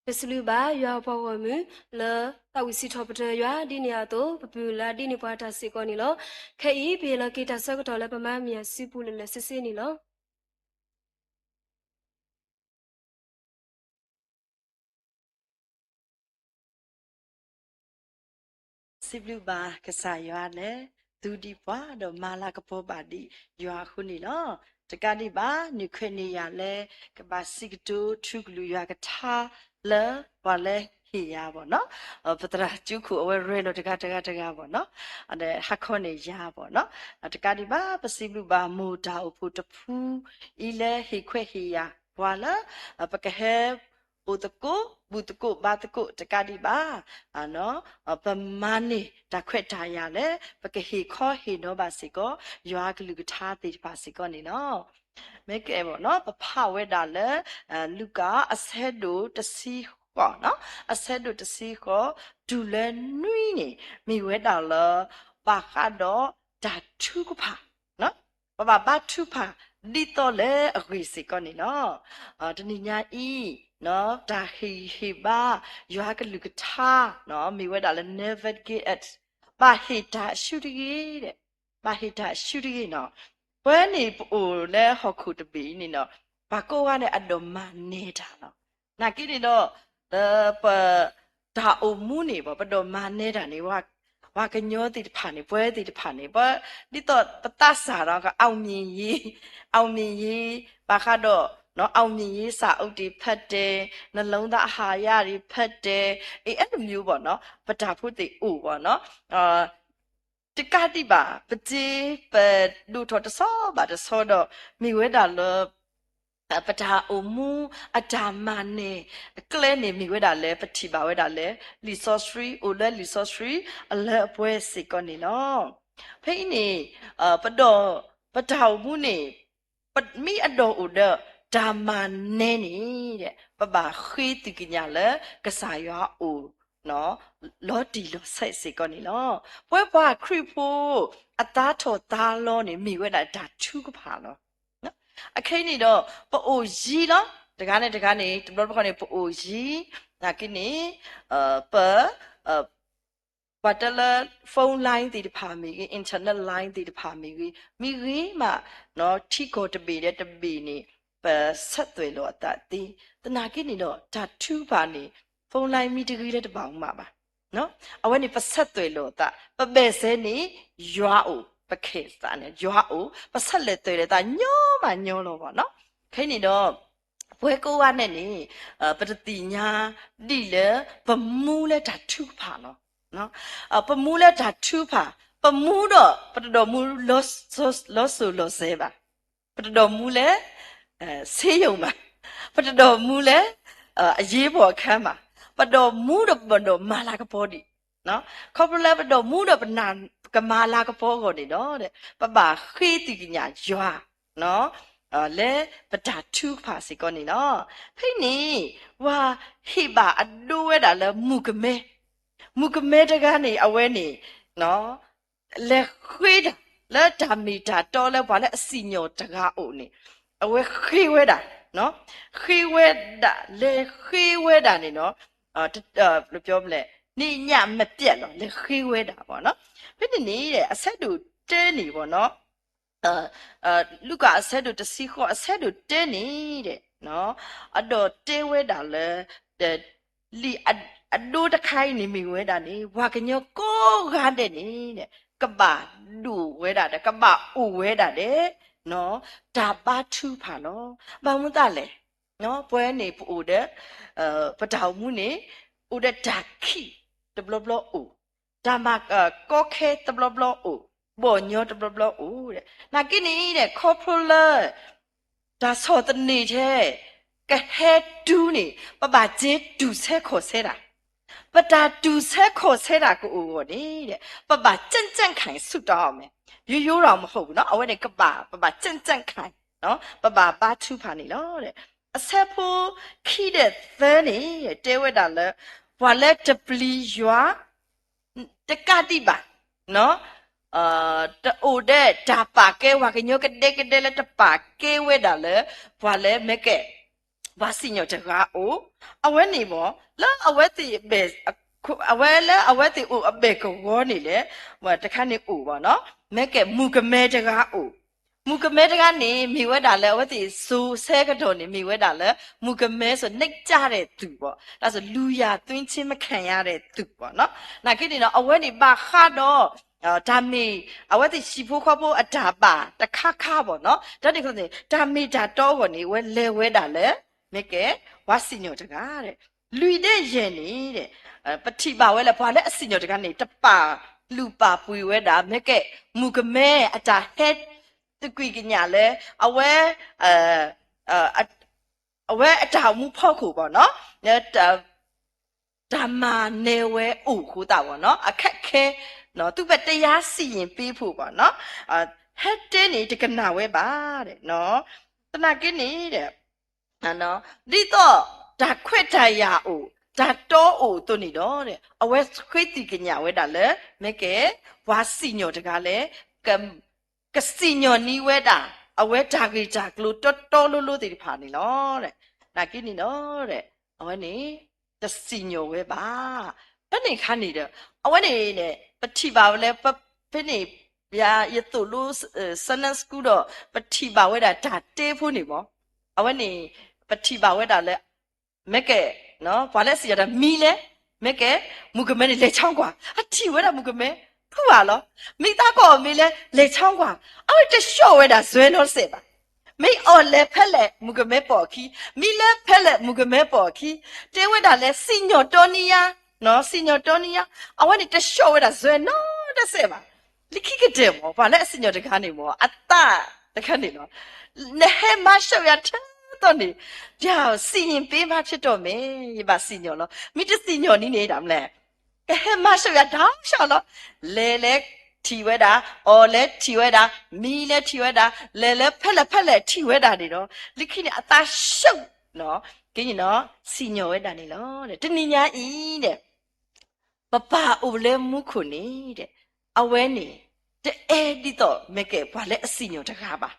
ပစံးဘျုးဘၣ်ယွၤအပှၤဂီၢ်မုၢ် လၢသးဝံၣ်စံးထီၣ်ပတြၢၤယွၤဒ်န့ၣ်အသိး ပပုၢ်လၢဒ်န့ၣ်ပှၤတၢ်စ့ၢ်ကီးန့ၣ်လီၤ. ခဲအံၤ ပဟ့ၣ်လီၤက့ၤတၢ်ဆၢကတီၢ်လၢပမၤမ့ၢ်အစုပူၤလၢာ်လၢာ်ဆ့ဆ့န့ၣ်လီၤ. စံးဘျုးဘၣ်ကစၢ်ယွၤလၢ သူဒံးပှၤဒီးမၤလၤကပီၤဘၣ်ဒံးယွၤအဃိန့ၣ်လီၤ. တကးဒံးဘၣ် နံၣ်ခွဲးနံၣ်ယာ်လၢ ကဘၣ်စံးကတိၤထူကလုၢ်ယွၤကထါလၢပှၤလၢဟ့ၣ်ယၤဘၣ်နီၤ, ပသရၣ်ကၠူခိၣ်အဝဲရဲၣ်လီၤတဂၤတဂၤတဂၤဘၣ်နီၤ, ဟးခီန့ၢ်ယၤဘၣ်နီၤ, တကးဒံးဘၣ် ပစံးဘျုးဘၣ်မိၢ်တၢ်အိၣ်ဖှိၣ်တဖုအံၤလၢဟ့ၣ်ခွဲးဟ့ၣ်ယာ်ပှၤလၢ ပကဟဲ အိၣ်သကိး ဘူၣ်သကိး ဘါသကိး တကးဒံးဘၣ် ပမၤန့ၢ်တၢ်ခွဲးတၢ်ယာ်လၢ ပကဟ့ၣ်ခီဟ့ၣ်နီၤဘၣ်စ့ၢ်ကီး ယွၤကလုၢ်ကထါသ့ၣ်တဖၣ်စ့ၢ်ကီးန့ၣ်လီၤ. မ့ၢ်ကဲဘၣ်နီၤ ပဖးဝဲဒၣ်လၢ လူၤကၣ်အဆၢဒိၣ်တဆံဃိး, အဆၢဒိၣ်တဆံဃိး တုၤလၢနွံန့ၣ် မ့ၢ်ဝဲဒၣ်လၢ ဘၣ်ဃးဒီးတၢ်ထုကဖၣ် ပဘၣ်ဘါထုကဖၣ်ဒ်သိးလၢအဂ့ၢ်စ့ၢ်ကီးန့ၣ်လီၤ. တနံၤညါအံၤ တၢ်ဟ့ၣ်ဂံၢ်ဟ့ၣ်ဘါ ယွၤကလုၢ်ကထါ မ့ၢ်ဝဲဒၣ်လၢ Never Give Up ဘၣ်ဟ့ၣ်တၢ်အဆူတဂ့ၤ, ဘၣ်ဟ့ၣ်တၢ်အဆူတဂ့ၤနီၤ. ပဝဲန့ၣ်ပအိၣ်လၢဟီၣ်ခိၣ်တဘ့ၣ်အံၤန့ၣ်ဒီး ပှၤကိးဂၤဒဲးအဒိးမၤနၢၤတၢ်လီၤ. နာ်က့န့ၣ်ဒီး လၢပ တၢ်အိၣ်မူန့ၣ် ပဒိးမၤနၢၤတၢ်န့ၣ် ပှၤကညီသ့ၣ်တဖၣ်န့ၣ် ပဝဲသ့ၣ်တဖၣ်န့ၣ် ပ ဒ်သိးပသးစၢ်ဒီး အောင်မြင်ရေး,အောင်မြင်ရေး ဘၣ်ဃးဒီး အောင်မြင်ရေးစာအုပ်တွေဖတ်တယ်, နှလုံးသားအဟာရတွေဖတ်တယ်, အဲလိုမျိုးပေါ့နော်, ပတၢ်ဖိသ့ၣ်အိၣ်ပေါ့နော်. တကးဒံးဘၣ် ပတ့ပဒိၣ်ထီၣ်တဆီဘၣ်တဆီဒီး မ့ၢ်ဝဲဒၣ်လၢ ပတၢ်အိၣ်မူအတၢ်မၤနၢၤအကျဲန့ၣ် မ့ၢ်ဝဲဒၣ်လၢပထံၣ်ဘၣ်ဝဲဒၣ်လၢ လံာ်စီဆှံ အိၣ်လၢလံာ်စီဆှံအလၢအပှဲၤစ့ၢ်ကီးန့ၣ်လီၤ. ဖဲအံၤန့ၣ် ပဒီး ပတၢ်အိၣ်မူန့ၣ် ပမ့ၢ်အဒိးအိၣ်ဒီးတၢ်မၤနၢၤန့ၣ် ပဘၣ်ဃ့သုးကညးလၢကစၢ်ယွၤအအိၣ် လီၤတံၢ်လီၤဆဲးစ့ၢ်ကီးန့ၣ်လီၤ. ပဝဲပှၤခရံာ်ဖိ အသါထီၣ်သါလီၤန့ၣ် မ့ၢ်ဝဲဒၣ်တၢ်ထုကဖၣ်လီၤ. အခဲအံၤန့ၣ်ဒီး ပအိၣ်ယံၤလီၤ. တဂၤန့ၣ်တဂၤန့ၣ် တဘျီတခီန့ၣ် ပအိၣ်ယံၤ နာ်က့န့ၣ် ပ ပှၤတဲလၢ phone line သ့ၣ်တဖၣ်မ့ၢ်ဂ့ၤ, internet line သ့ၣ်တဖၣ်မ့ၢ်ဂ့ၤ, မ့ၢ်ဂ့ၤမး ထံကီၢ်တဘ့ၣ်ဒီးတဘ့ၣ်န့ၣ် ပဆက်သွယ်လိာ်အသးသ့. သနာ်က့န့ၣ်ဒီး တၢ်ထုကဖၣ်န့ၣ် phone line မ့ၢ်တဂ့ၤလၢတဘၣ်မးဘၣ်. အဝဲန့ၣ် ပဆက်သွယ်လိာ်အသး, ပဘၣ်စဲန့ၣ် ယွၤအိၣ်, ပခဲသးန့ၣ် ယွၤအိၣ်, ပဆက်သွယ်လိာ်သးညီမးညီလီၤဘၣ်နီၤ. ခဲအံၤန့ၣ်ဒီး ပဝဲကိးဂၤဒဲးန့ၣ် ပတသ့ၣ်ညါဒ်လၢ ပမူလၢတၢ်ထုကဖၣ်လီၤ. ပမူလၢတၢ်ထုကဖၣ်, ပမူဒီး ပတဒိးမူလီၤစိၤလီၤစဲးဘၣ်, ပတဒိးမူလၢ ဆေးရုံဘၣ်, ပတဒိးမူလၢ အရေးပေါ်အခန်းဘၣ်, ပဒိးမူဒီး ပဒိးမၤလၤကပီၤဒံး ခီဖျိလၢပဒိးမူဒီးပနာ် ပကမၤလၤကပီၤအဂီၢ်န့ၣ်ဒီး ပဘၣ်ဃ့သုးကညးယွၤ လၢပတၢ်ထုကဖၣ်စ့ၢ်ကီးန့ၣ်လီၤ. ဖဲန့ၣ် ပှၤဟ့ၣ်ဘၣ်အဒိဝဲဒၣ်လၢမုၣ်ကမဲ, မုၣ်ကမဲတဂၤန့ၣ် အဝဲန့ၣ် လဲၤဃ့တၢ် လၢတၢ်မ့ၢ်တၢ်တီလၢပှၤလၢအစံၣ်ညီၣ်တဂၤအိၣ်န့ၣ် အဝဲဃ့ဝဲဒၣ်, ဃ့ဝဲဒၣ် လဲၤဃ့ဝဲဒၣ်န့ၣ်နီၤ, ပ ပြောမလဲၣ် န့ၣ်ညၣ်မပျက်လီၤ လဲၤဃ့ဝဲဒၣ်ဘၣ်နီၤ. ဖဲန့ၣ်န့ၣ် အဆၢဒိၣ်တဲန့ၣ်ဘၣ်နီၤ လူၤကၣ်အဆၢဒိၣ်တဆံဃိး အဆၢဒိၣ်တဲန့ၣ် အဒိးတဲဝဲဒၣ်လၢ လံာ်အဒိတခါအံၤန့ၣ်မ့ၢ်ဝဲဒၣ်န့ၣ် ပှၤကညီကိးဂၤဒဲးန့ၣ် ကဘၣ်ဒိၣ်ဝဲဒၣ်ဒီး ကဘၣ်အိၣ်ဝဲဒၣ်ဒီး တၢ်ဘါထုကဖၣ်လီၤ. ဘၣ်မနုၤအဃိလဲၣ်, ပဝဲန့ၣ်ပအိၣ်ဒီး ပတၢ်အိၣ်မူန့ၣ် အိၣ်ဒီးတၢ်ခံးတဘျီဘျီအိၣ်, တၢ်မၤကီခဲတဘျီဘျီအိၣ်, ဘီၣ်ညီတဘျီဘျီအိၣ်, နာ်က့န့ၣ် ခီဖျိလၢ တၢ်ဆီၣ်သနံးထဲ ကဟဲတုၤန့ၣ် ပဘၣ်စ့တူၢ်ဆၢခီၣ်ဆၢတၢ်, ပတၢ်တူၢ်ဆၢခီၣ်ဆၢတၢ်ကအိၣ်အဂီၢ်န့ၣ် ပဘၣ်ကြံ့ကြံ့ခိုင် ဆုတောင်းရမယ်, ရိုးရိုးတော့မဟုတ်ဘူးနော်, အဝဲန့ၣ်ကဘၣ် ပဘၣ် ကြံ့ကြံ့ခိုင် ပဘၣ်ဘါထုကဖၣ်န့ၣ်လီၤ. အဆၢဖိခံဒီးသၢန့ၣ် တဲဝဲဒၣ်လၢ ပှၤလၢတပျံၤယွၤ တကးဒံးဘၣ် တအိၣ်ဒီးတၢ်ပာ်ကဲ ပှၤကညီကဒဲကဒဲလၢတပာ်ကဲဝဲဒၣ်လၢ ပှၤလၢမ့ၢ်ကဲ ပှၤစံၣ်ညီၣ်တဂၤအိၣ်, အဝဲန့ၣ်ဘၣ် လၢအဝဲသ့ၣ်အဘဲၣ်, အဝဲလၢအဝဲသ့ၣ်အိၣ်အဘဲၣ်ကဝီၤန့ၣ်လဲၣ်, တခါန့ၣ်အိၣ်ဘၣ်နီၤ, မ့ၢ်ကဲမုၣ်ကမဲတဂၤအိၣ်, မုၣ်ကမဲတဂၤန့ၣ် မ့ၢ်ဝဲဒၣ်လၢအဝဲသ့ၣ်စိၤဆၢကတီၢ်န့ၣ် မ့ၢ်ဝဲဒၣ်လၢ မုၣ်ကမဲစိၤ န့ၢ်ကၢ် တဲ့သူ ဘၣ်, တၢ်စိၤ လူရာသွင်းခြင်းမခံရတဲ့သူ ဘၣ်နီၤ, နာ်က့န့ၣ်နီၤ အဝဲန့ၣ်ဘၣ်ဃးဒီး တၢ်မ့ၢ် အဝဲသ့ၣ်ဟံၣ်ဖိဃီဖိအတၢ်ဘၣ်တခါခါဘၣ်နီၤ, တၢ်န့ၣ်အဃိန့ၣ် တၢ်မ့ၢ်တၢ်တီအဂီၢ်န့ၣ် အဝဲလဲၤဝဲဒၣ်လၢ မ့ၢ်ကဲ ပှၤစံၣ်ညီၣ်တဂၤ လွံၢ်ဒ့ယဲၢ်န့ၣ် ပထံၣ်ဘၣ်ဝဲလၢပှၤလၢအစံၣ်ညီၣ်တဂၤန့ၣ် တပာ်လုၢ်ပာ်ပှ့ၤဝဲဒၣ် မ့ၢ်ကဲ မုၣ်ကမဲအတၢ်ဟဲ သကွံာ်ကညးလၢ အဝဲ အဝဲအတၢ်အိၣ်မူဖီခိၣ်ဘၣ်နီၤ, တၢ်မၤနၢၤဝဲအိၣ်အဃိသတးဘၣ်နီၤ, အခက်အခဲ သူပဲတယါစံၣ်ယံၤပ့ဖိဘၣ်နီၤ, ဟဲတဲန့ၣ်တကနၣ်ဝဲဘၣ်, သနာ်က့န့ၣ် ဒ်သိးတၢ်ခွဲးတၢ်ယာ်အိၣ် တၢ်တီအိၣ်အသိးန့ၣ်ဒီး အဝဲဃ့သံၣ်ကညးဝဲဒၣ်လၢ မ့ၢ်ကဲ ပှၤစံၣ်ညီၣ်တဂၤလဲၣ် ကစံၣ်ညီၣ်န့ၢ်ဝဲဒၣ် အဝဲတၢ်ဂ့ၢ်တၢ်ကျိၤတီတီလိၤလိၤသ့ၣ်တဖၣ်န့ၣ်လီၤ. နာ်က့န့ၣ်ဒီး အဝဲန့ၣ် တစံၣ်ညီၣ်ဝဲဘၣ်. ဖဲန့ၣ်အခါန့ၣ်ဒီး အဝဲန့ၣ်န့ၣ် ပထံၣ်ဘၣ်ဝဲလၢ ဖဲန့ၣ် ယသိၣ်လိ Sunday School ဒီး ပထံၣ်ဘၣ်ဝဲဒၣ်တၢ်တဲဖိန့ၣ်မ့ၢ် အဝဲန့ၣ် ပထံၣ်ဘၣ်ဝဲဒၣ်လၢ မ့ၢ်ကဲ ပှၤလၢအစံၣ်ညီၣ်တၢ်မံၤလဲၣ်, မ့ၢ်ကဲ မုၣ်ကမဲန့ၣ် လဲၤဆါကွၢ်, အထံၣ်ဝဲဒၣ်မုၣ်ကမဲ ဖုၣ်ဘၣ်လီၤ. မ့ၢ်သးကီၢ်မ့ၢ်လဲၣ် လဲၤဆါကွၢ်, အဝဲတဆှီၣ်ဝဲဒၣ်စွဲနီတစဲးဘၣ်. မ့ၢ်အီၣ်လဲၤဖဲလဲၣ် မုၣ်ကမဲပိာ်အခံ, မံလဲၤဖဲလဲၣ် မုၣ်ကမဲပိာ်အခံ, တဲဝဲဒၣ်လဲၣ် စံၣ်ညီၣ်တီနံၤယါ, စံၣ်ညီၣ်တီနံၤယါ, အဝဲန့ၣ်တဆှီၣ်ဝဲဒၣ်စွဲနီတစဲးဘၣ်. လၢခံကတၢၢ်မ့ၢ် ပှၤလၢအစံၣ်ညီၣ်တဂၤန့ၣ်မ့ၢ် အသးတခါန့ၣ်လီၤ. နဟဲမၤဆှၢယၤထဲသိးန့ၣ် စံၣ်ယံၤပ့မၤဆ့တီၢ်မ့ၢ် ယဘၣ်စံၣ်ညီၣ်လီၤ. မ့ၢ်တစံၣ်ညီၣ်န့ၣ်န့ၣ် ဒၣ်မလဲၣ် ကဟဲမၤဆှၢယၤတၢ်ဆှီလီၤ. လဲၤလဲၤထံၣ်ဝဲဒၣ်, အီၣ်လဲၤထံၣ်ဝဲဒၣ်, မံလဲၤထံၣ်ဝဲဒၣ်, လဲၤလဲၤဖဲလဲၣ်ဖဲလဲၣ်ထံၣ်ဝဲဒၣ်န့ၣ်ဒီး လၢခံန့ၣ် အသးဆှၢ က့ၤ စံၣ်ညီၣ်ဝဲဒၣ်န့ၣ်လီၤ. တနံၤညါအံၤဒီး ပပၢ်အိၣ်လၢမူခိၣ်န့ၣ်ဒီး အဝဲန့ၣ် တအဲၣ်ဒ်သိးမ့ၢ်ကဲ ပှၤလၢအစံၣ်ညီၣ်တဂၤဘၣ်,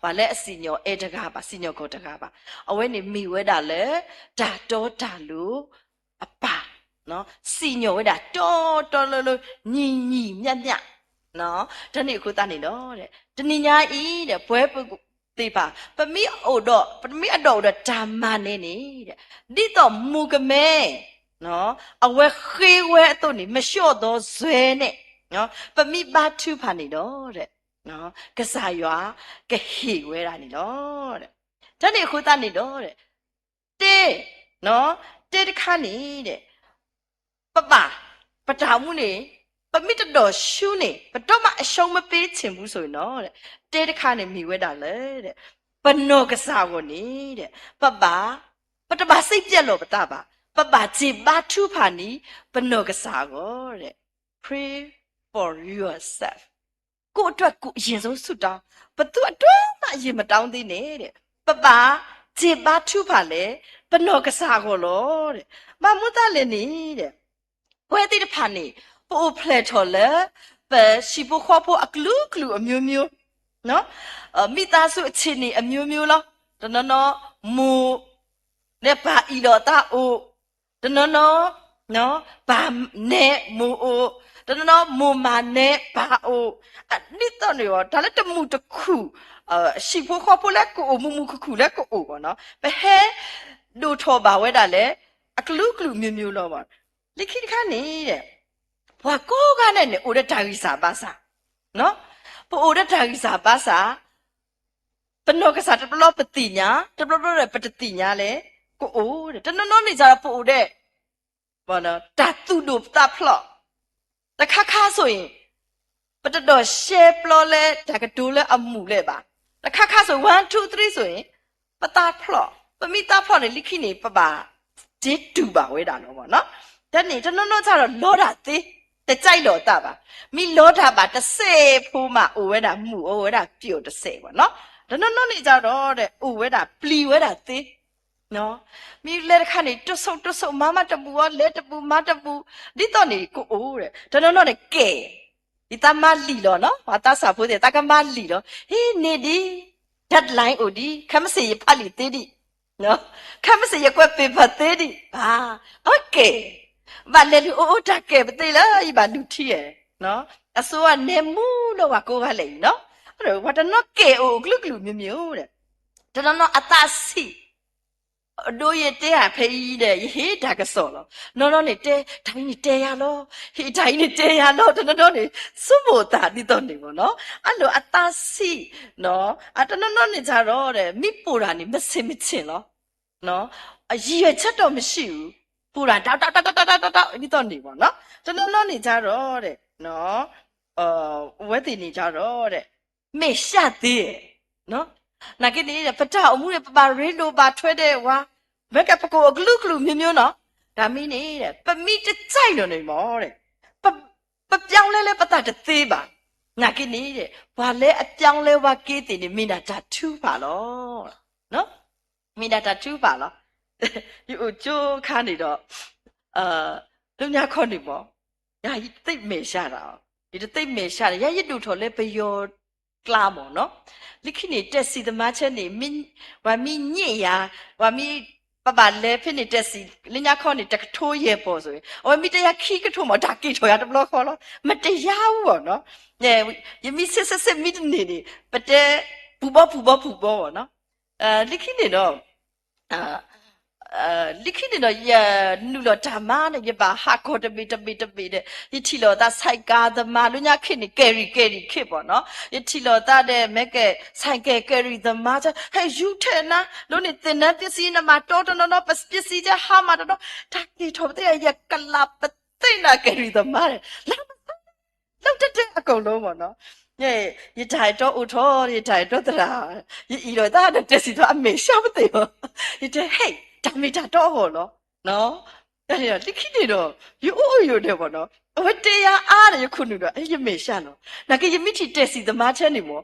ပှၤလၢအစံၣ်ညီၣ်အဲၣ်တဂၤဘၣ်, စံၣ်ညီၣ်ကွီၢ်တဂၤဘၣ်. အဝဲန့ၣ်မ့ၢ်ဝဲဒၣ်လၢ တၢ်တီတၢ်လိၤအပၢ်, စံၣ်ညီၣ်ဝဲဒၣ်တီတီလိၤလိၤ ညီညီမျၢ်မျၢ် တၢ်န့ၣ်အဃိသတးန့ၣ်ဒီး တနံၤညါအံၤဒီး ပဝဲသ့ၣ်တဖၣ် ပမ့ၢ်အိၣ်ဒီး ပမ့ၢ်အဒိၣ်အိၣ်ဒီးတၢ်မၤနၢၤန့ၣ် ဒ်သိးမုၣ်ကမဲ အဝဲဃ့ဝဲအသိးန့ၣ် မဆှီၣ်သီစွဲန့ၣ် ပမ့ၢ်ဘါထုကဖၣ်န့ၣ်ဒီး ကစၢ်ယွၤကဟ့ၣ်ဝဲဒၣ်န့ၣ်လီၤ. တၢ်န့ၣ်အဃိသတးန့ၣ်ဒီး တဲ, တဲတခါန့ၣ် ပဘၣ်, ပတၢ်အိၣ်မူန့ၣ် ပမ့ၢ်တဒိးဆူန့ၣ် ပတီမးအရှုံးမပေးချင်ဘူးဆိုရင်ဒီး တဲတခါန့ၣ်မ့ၢ်ဝဲဒၣ်လၢ ပနီၢ်ကစၢ်အဂီၢ်န့ၣ် ပဘၣ်, ပတဘၣ်စိတ်ပျက်လီၤပသးဘၣ်, ပဘၣ်စံးဘါထုကဖၣ်န့ၣ် ပနီၢ်ကစၢ်အဂီၢ်, pray for yourself, ကိုယ့်အတွက်ကိုယ်အရင်ဆုံးဆုတောင်း, ဘယ်သူ့အတွက်မှအရင်မတောင်းသေးနဲ့, ပဘၣ်စံးဘါထုကဖၣ်လဲၣ်, ပနီၢ်ကစၢ်အဂီၢ်လီၤ. ဘၣ်မနုၤအဃိလဲၣ်န့ၣ် ပဝဲသ့ၣ်တဖၣ်န့ၣ် ပအိၣ်ဖျဲၣ်ထီၣ်လၢ ပဟံၣ်ဖိဃီဖိအကလုာ်ကလုာ် အမျိုးမျိုး, မိသားစုအခြေအနေအမျိုးမျိုးလီၤ. တနီၤနီၤ မိၢ် န့ၣ်ပၢ်အ့ၣ်လိာ်အသးအိၣ်, တနီၤနီၤ ပၢ်နဲမိၢ်အိၣ်, တနီၤနီၤ မိၢ်မၤနဲပၢ်အိၣ်, ဒ်သိးန့ၣ် တၢ်လၢတမုာ်တခုၣ်, ဟံၣ်ဖိဃီဖိလၢကအိၣ် မုာ်မုာ်ခုၣ်ခုၣ်လၢကအိၣ်ဘၣ်နီၤ, ပဟဲဒိၣ်ထီၣ်ဘၣ်ဝဲဒၣ်လၢ အကလုာ်ကလုာ် မျိုးမျိုး လီၤ. လၢခံတခါန့ၣ် ပှၤကိးဂၤဒဲးန့ၣ် အိၣ်ဒီးတၢ်ဂံၢ်စၢ်ဘါစၢ်, ပအိၣ်ဒီးတၢ်ဂံၢ်စၢ်ဘါစၢ် ပနီၢ်ကစၢ်တဘျီပသ့ၣ်ညါ, တဘျီဘျီဒီးပတသ့ၣ်ညါလဲၣ် ကအိၣ်, တနီၤနီၤန့ၣ်စ့ၢ်ဒီးပအိၣ်ဒီး တၢ်သူၣ်ဒိၣ်သးဖျိး, တခါခါဆိုရင် ပတဒိးရှဲပျီလၢတၢ်ကတိၤလၢအမုာ်လၢၤဘၣ်, တခါခါဆို one two three ဆိုရင် ပသးဖျိး, ပမ့ၢ်သးဖျိးန့ၣ် လၢခံန့ၣ် ပဘၣ် တ့တူၢ်ဘၣ်ဝဲဒၣ်လီၤ. တၢ်န့ၣ် တနီၤနီၤစ့ၢ်ဒီးလီတၢ်သ့, တကြိုက်လီၤအသးဘၣ်, မ့ၢ်လီတၢ်ဘၣ်တစဲးဖိမး အိၣ်ဝဲဒၣ်မုာ် အိၣ်ဝဲဒၣ်ပျီၣ်တစဲးဘၣ်နီၤ, တနီၤနီၤန့ၣ်စ့ၢ်ဒီး အိၣ်ဝဲဒၣ်ပျံၤဝဲဒၣ်သ့ မ့ၢ်လဲၤတခါန့ၣ် တိၢ်ဆိၣ်တိၢ်ဆိၣ် မၤမၤတဘူၣ်အီၤ လဲၤတဘူၣ်မၤတဘူၣ်, ဒ်သိးန့ၣ်ကအိၣ်, တနီၤနီၤန့ၣ်ကဲ, ယသးမၤလံာ်လီၤနီၤ, ပှၤသးစၢ်ဖိသ့ၣ် သးကမၤလံာ်လီၤ, ဟ့ၣ်န့ၢ်ဒံး, deadline အိၣ်ဒံး, ခဲမုၢ်ဆ့ၣ်ယဖးလံာ်သ့ဒံး, ခဲမုၢ်ဆ့ၣ်ယကွဲး paper သ့ဒံးဘၣ်. အကဲ, ဘၣ်လဲၤလုၢ်အီၣ်အီတၢ်ကဲပသ့လၢယဘၣ်လုၢ်ထံဧါ. အစိအနၢမူလၢပှၤကိးဂၤလဲၣ်အံၤနီၤ, ပှၤတနီၤကဲအိၣ်အကလုာ်ကလုာ်မံၤမံၤဧိၤဒီး, တနီၤနီၤအသးဆံး အဒိယတဲဧါဖဲအံၤဒီး ယဟ့ၣ်တၢ်ကစီၣ်လီၤ. နီၢ်နီၢ်န့ၣ်တဲ, တၢ်အံၤန့ၣ်တဲယၤလီၤ, ဟ့ၣ်တၢ်အံၤန့ၣ်တဲယၤလီၤ, တနီၤနီၤန့ၣ် ဆိကမိၣ်သးဒ်သိးန့ၣ်မ့ၢ်နီၤ, အလိၣ်အသးဆံး, တနီၤနီၤန့ၣ်တၢ်ဒီး မ့ၢ်ပိာ်တၢ်န့ၣ် မ့ၢ်ဆ့ၣ်မ့ၢ်ဆ့ၣ်လီၤ. အရည်ရွယ်ချက်တော့မရှိဘူး, ပိာ်တၢ် ဒၣ်ဒၣ်ဒၣ်ဒၣ်ဒၣ်ဒၣ်ဒၣ် ဒ်သိးန့ၣ်မ့ၢ်နီၤ, တနီၤနီၤန့ၣ်တၢ်ဒီး အဝဲသ့ၣ်န့ၣ်တၢ်ဒီး မဲာ်ရှသ့, နာ်က့န့ၣ် ပတၢ်အိၣ်မူန့ၣ် ပဘၣ်ရ့လိာ်ဘၣ်ထွဲဒီးဝဲ, မ့ၢ်ကဲပကအိၣ်အကလုာ်ကလုာ်မံၤမံၤနီၤ, တၢ်မံၤန့ၣ် ပမံတစဲးနီၤန့ၣ်မ့ၢ်, ပပြောင်းလဲလၢပသးတသ့ဘၣ်. နာ်က့န့ၣ် ပှၤလၢအပြောင်းလဲဝဲက့ၤသ့ၣ်န့ၣ် မ့ၢ်ဒၣ်တၢ်ထုကဖၣ်လီၤ. မ့ၢ်ဒၣ်တၢ်ထုကဖၣ်လီၤ. ယအိၣ်ကၠိအခါန့ၣ်ဒီး လၢညါခီန့ၣ်မ့ၢ် ယတသ့မဲာ်ဆှးတၢ်, ယတသ့မဲာ်ဆှးန့ၣ် ယဲယဒိၣ်ထီၣ်လၢပယီၤကျါမ့ၢ်နီၤ, လၢခံန့ၣ် တၢ်စံၣ်သမားဆဲန့ၣ် ပှၤမ့ၢ်ညံ့ယၤ, ပှၤမ့ၢ် ပဘၣ်လဲၤဖဲန့ၣ် တၢ်စံၣ် လၢညါခီန့ၣ် တကထိယဲၢ်ပီၢ်ဆိၣ်ဂ့ၤ အဝဲမ့ၢ်တယၤခံကထိမ့ၢ် တၢ်က့ၤထီၣ်ယၤတဘျီဃီလီၤ. မ့ၢ်တယၤအူအီၤနီၤ, ယမ့ၢ်ဆ့ဆ့ဆ့မံတန့ၢ်န့ၣ် ပတဲ ပူၤဘီပူၤဘီပူၤဘီအီၤနီၤ. လၢခံန့ၣ်ဒီး လၢခံန့ၣ်ဒီး ယနုာ်လီၤတၢ်မၤန့ၣ် ယဘၣ်ဟးကီၢ်တဘ့ၣ်တဘ့ၣ်တဘ့ၣ်ဒီး ယထံၣ်လိာ်သး ဆိုင်ကယ်သမား လၢညါခီန့ၣ် ကယ်ရီ ကယ်ရီ ခ့ၣ်ပီၢ်နီၤ, ယထံၣ်လိာ်သးဒီး မ့ၢ်ကဲ ဆိုင်ကယ် ကယ်ရီသမား ဟဲယူၤထဲနၤ ဒ်န့ၣ်သ့ၣ်နၤပစ္စည်းနမၤတီတနီၤနီၤ ပပစ္စည်းကဟါမးတနီၤ တၢ်က့ၤထီၣ်ပသ့ၣ် ယကလးပသ့ၣ်နၤ ကယ်ရီသမားန့ၣ် လၢ လၢတၢ်တဲအကိာ်လိၤမ့ၢ်နီၤ, ယတၢ်အဲၣ်တီအိၣ်ထီၣ် ယတၢ်အဲၣ်တီသရၣ်, ယအံၤဒီးတၢ်ဒီးတဲစံးထီၣ် အမဲာ်ဆှးပသ့ၣ်မ့ၢ်, ယတဲ ဟဲ တၢ်မ့ၢ်တၢ်တီအဂီၢ်လီၤ. လၢခံန့ၣ်ဒီး ယအိၣ်ယိာ်ဒီးမ့ၢ်နီၤ အဝဲတဲယၤအါဒီး ယခိၣ်နူာ်ဒီး ယမဲာ်ဆှးလီၤ. နာ်က့ယမ့ၢ်ထံၣ်တၢ်စံၣ်သမားထဲန့ၣ်မ့ၢ်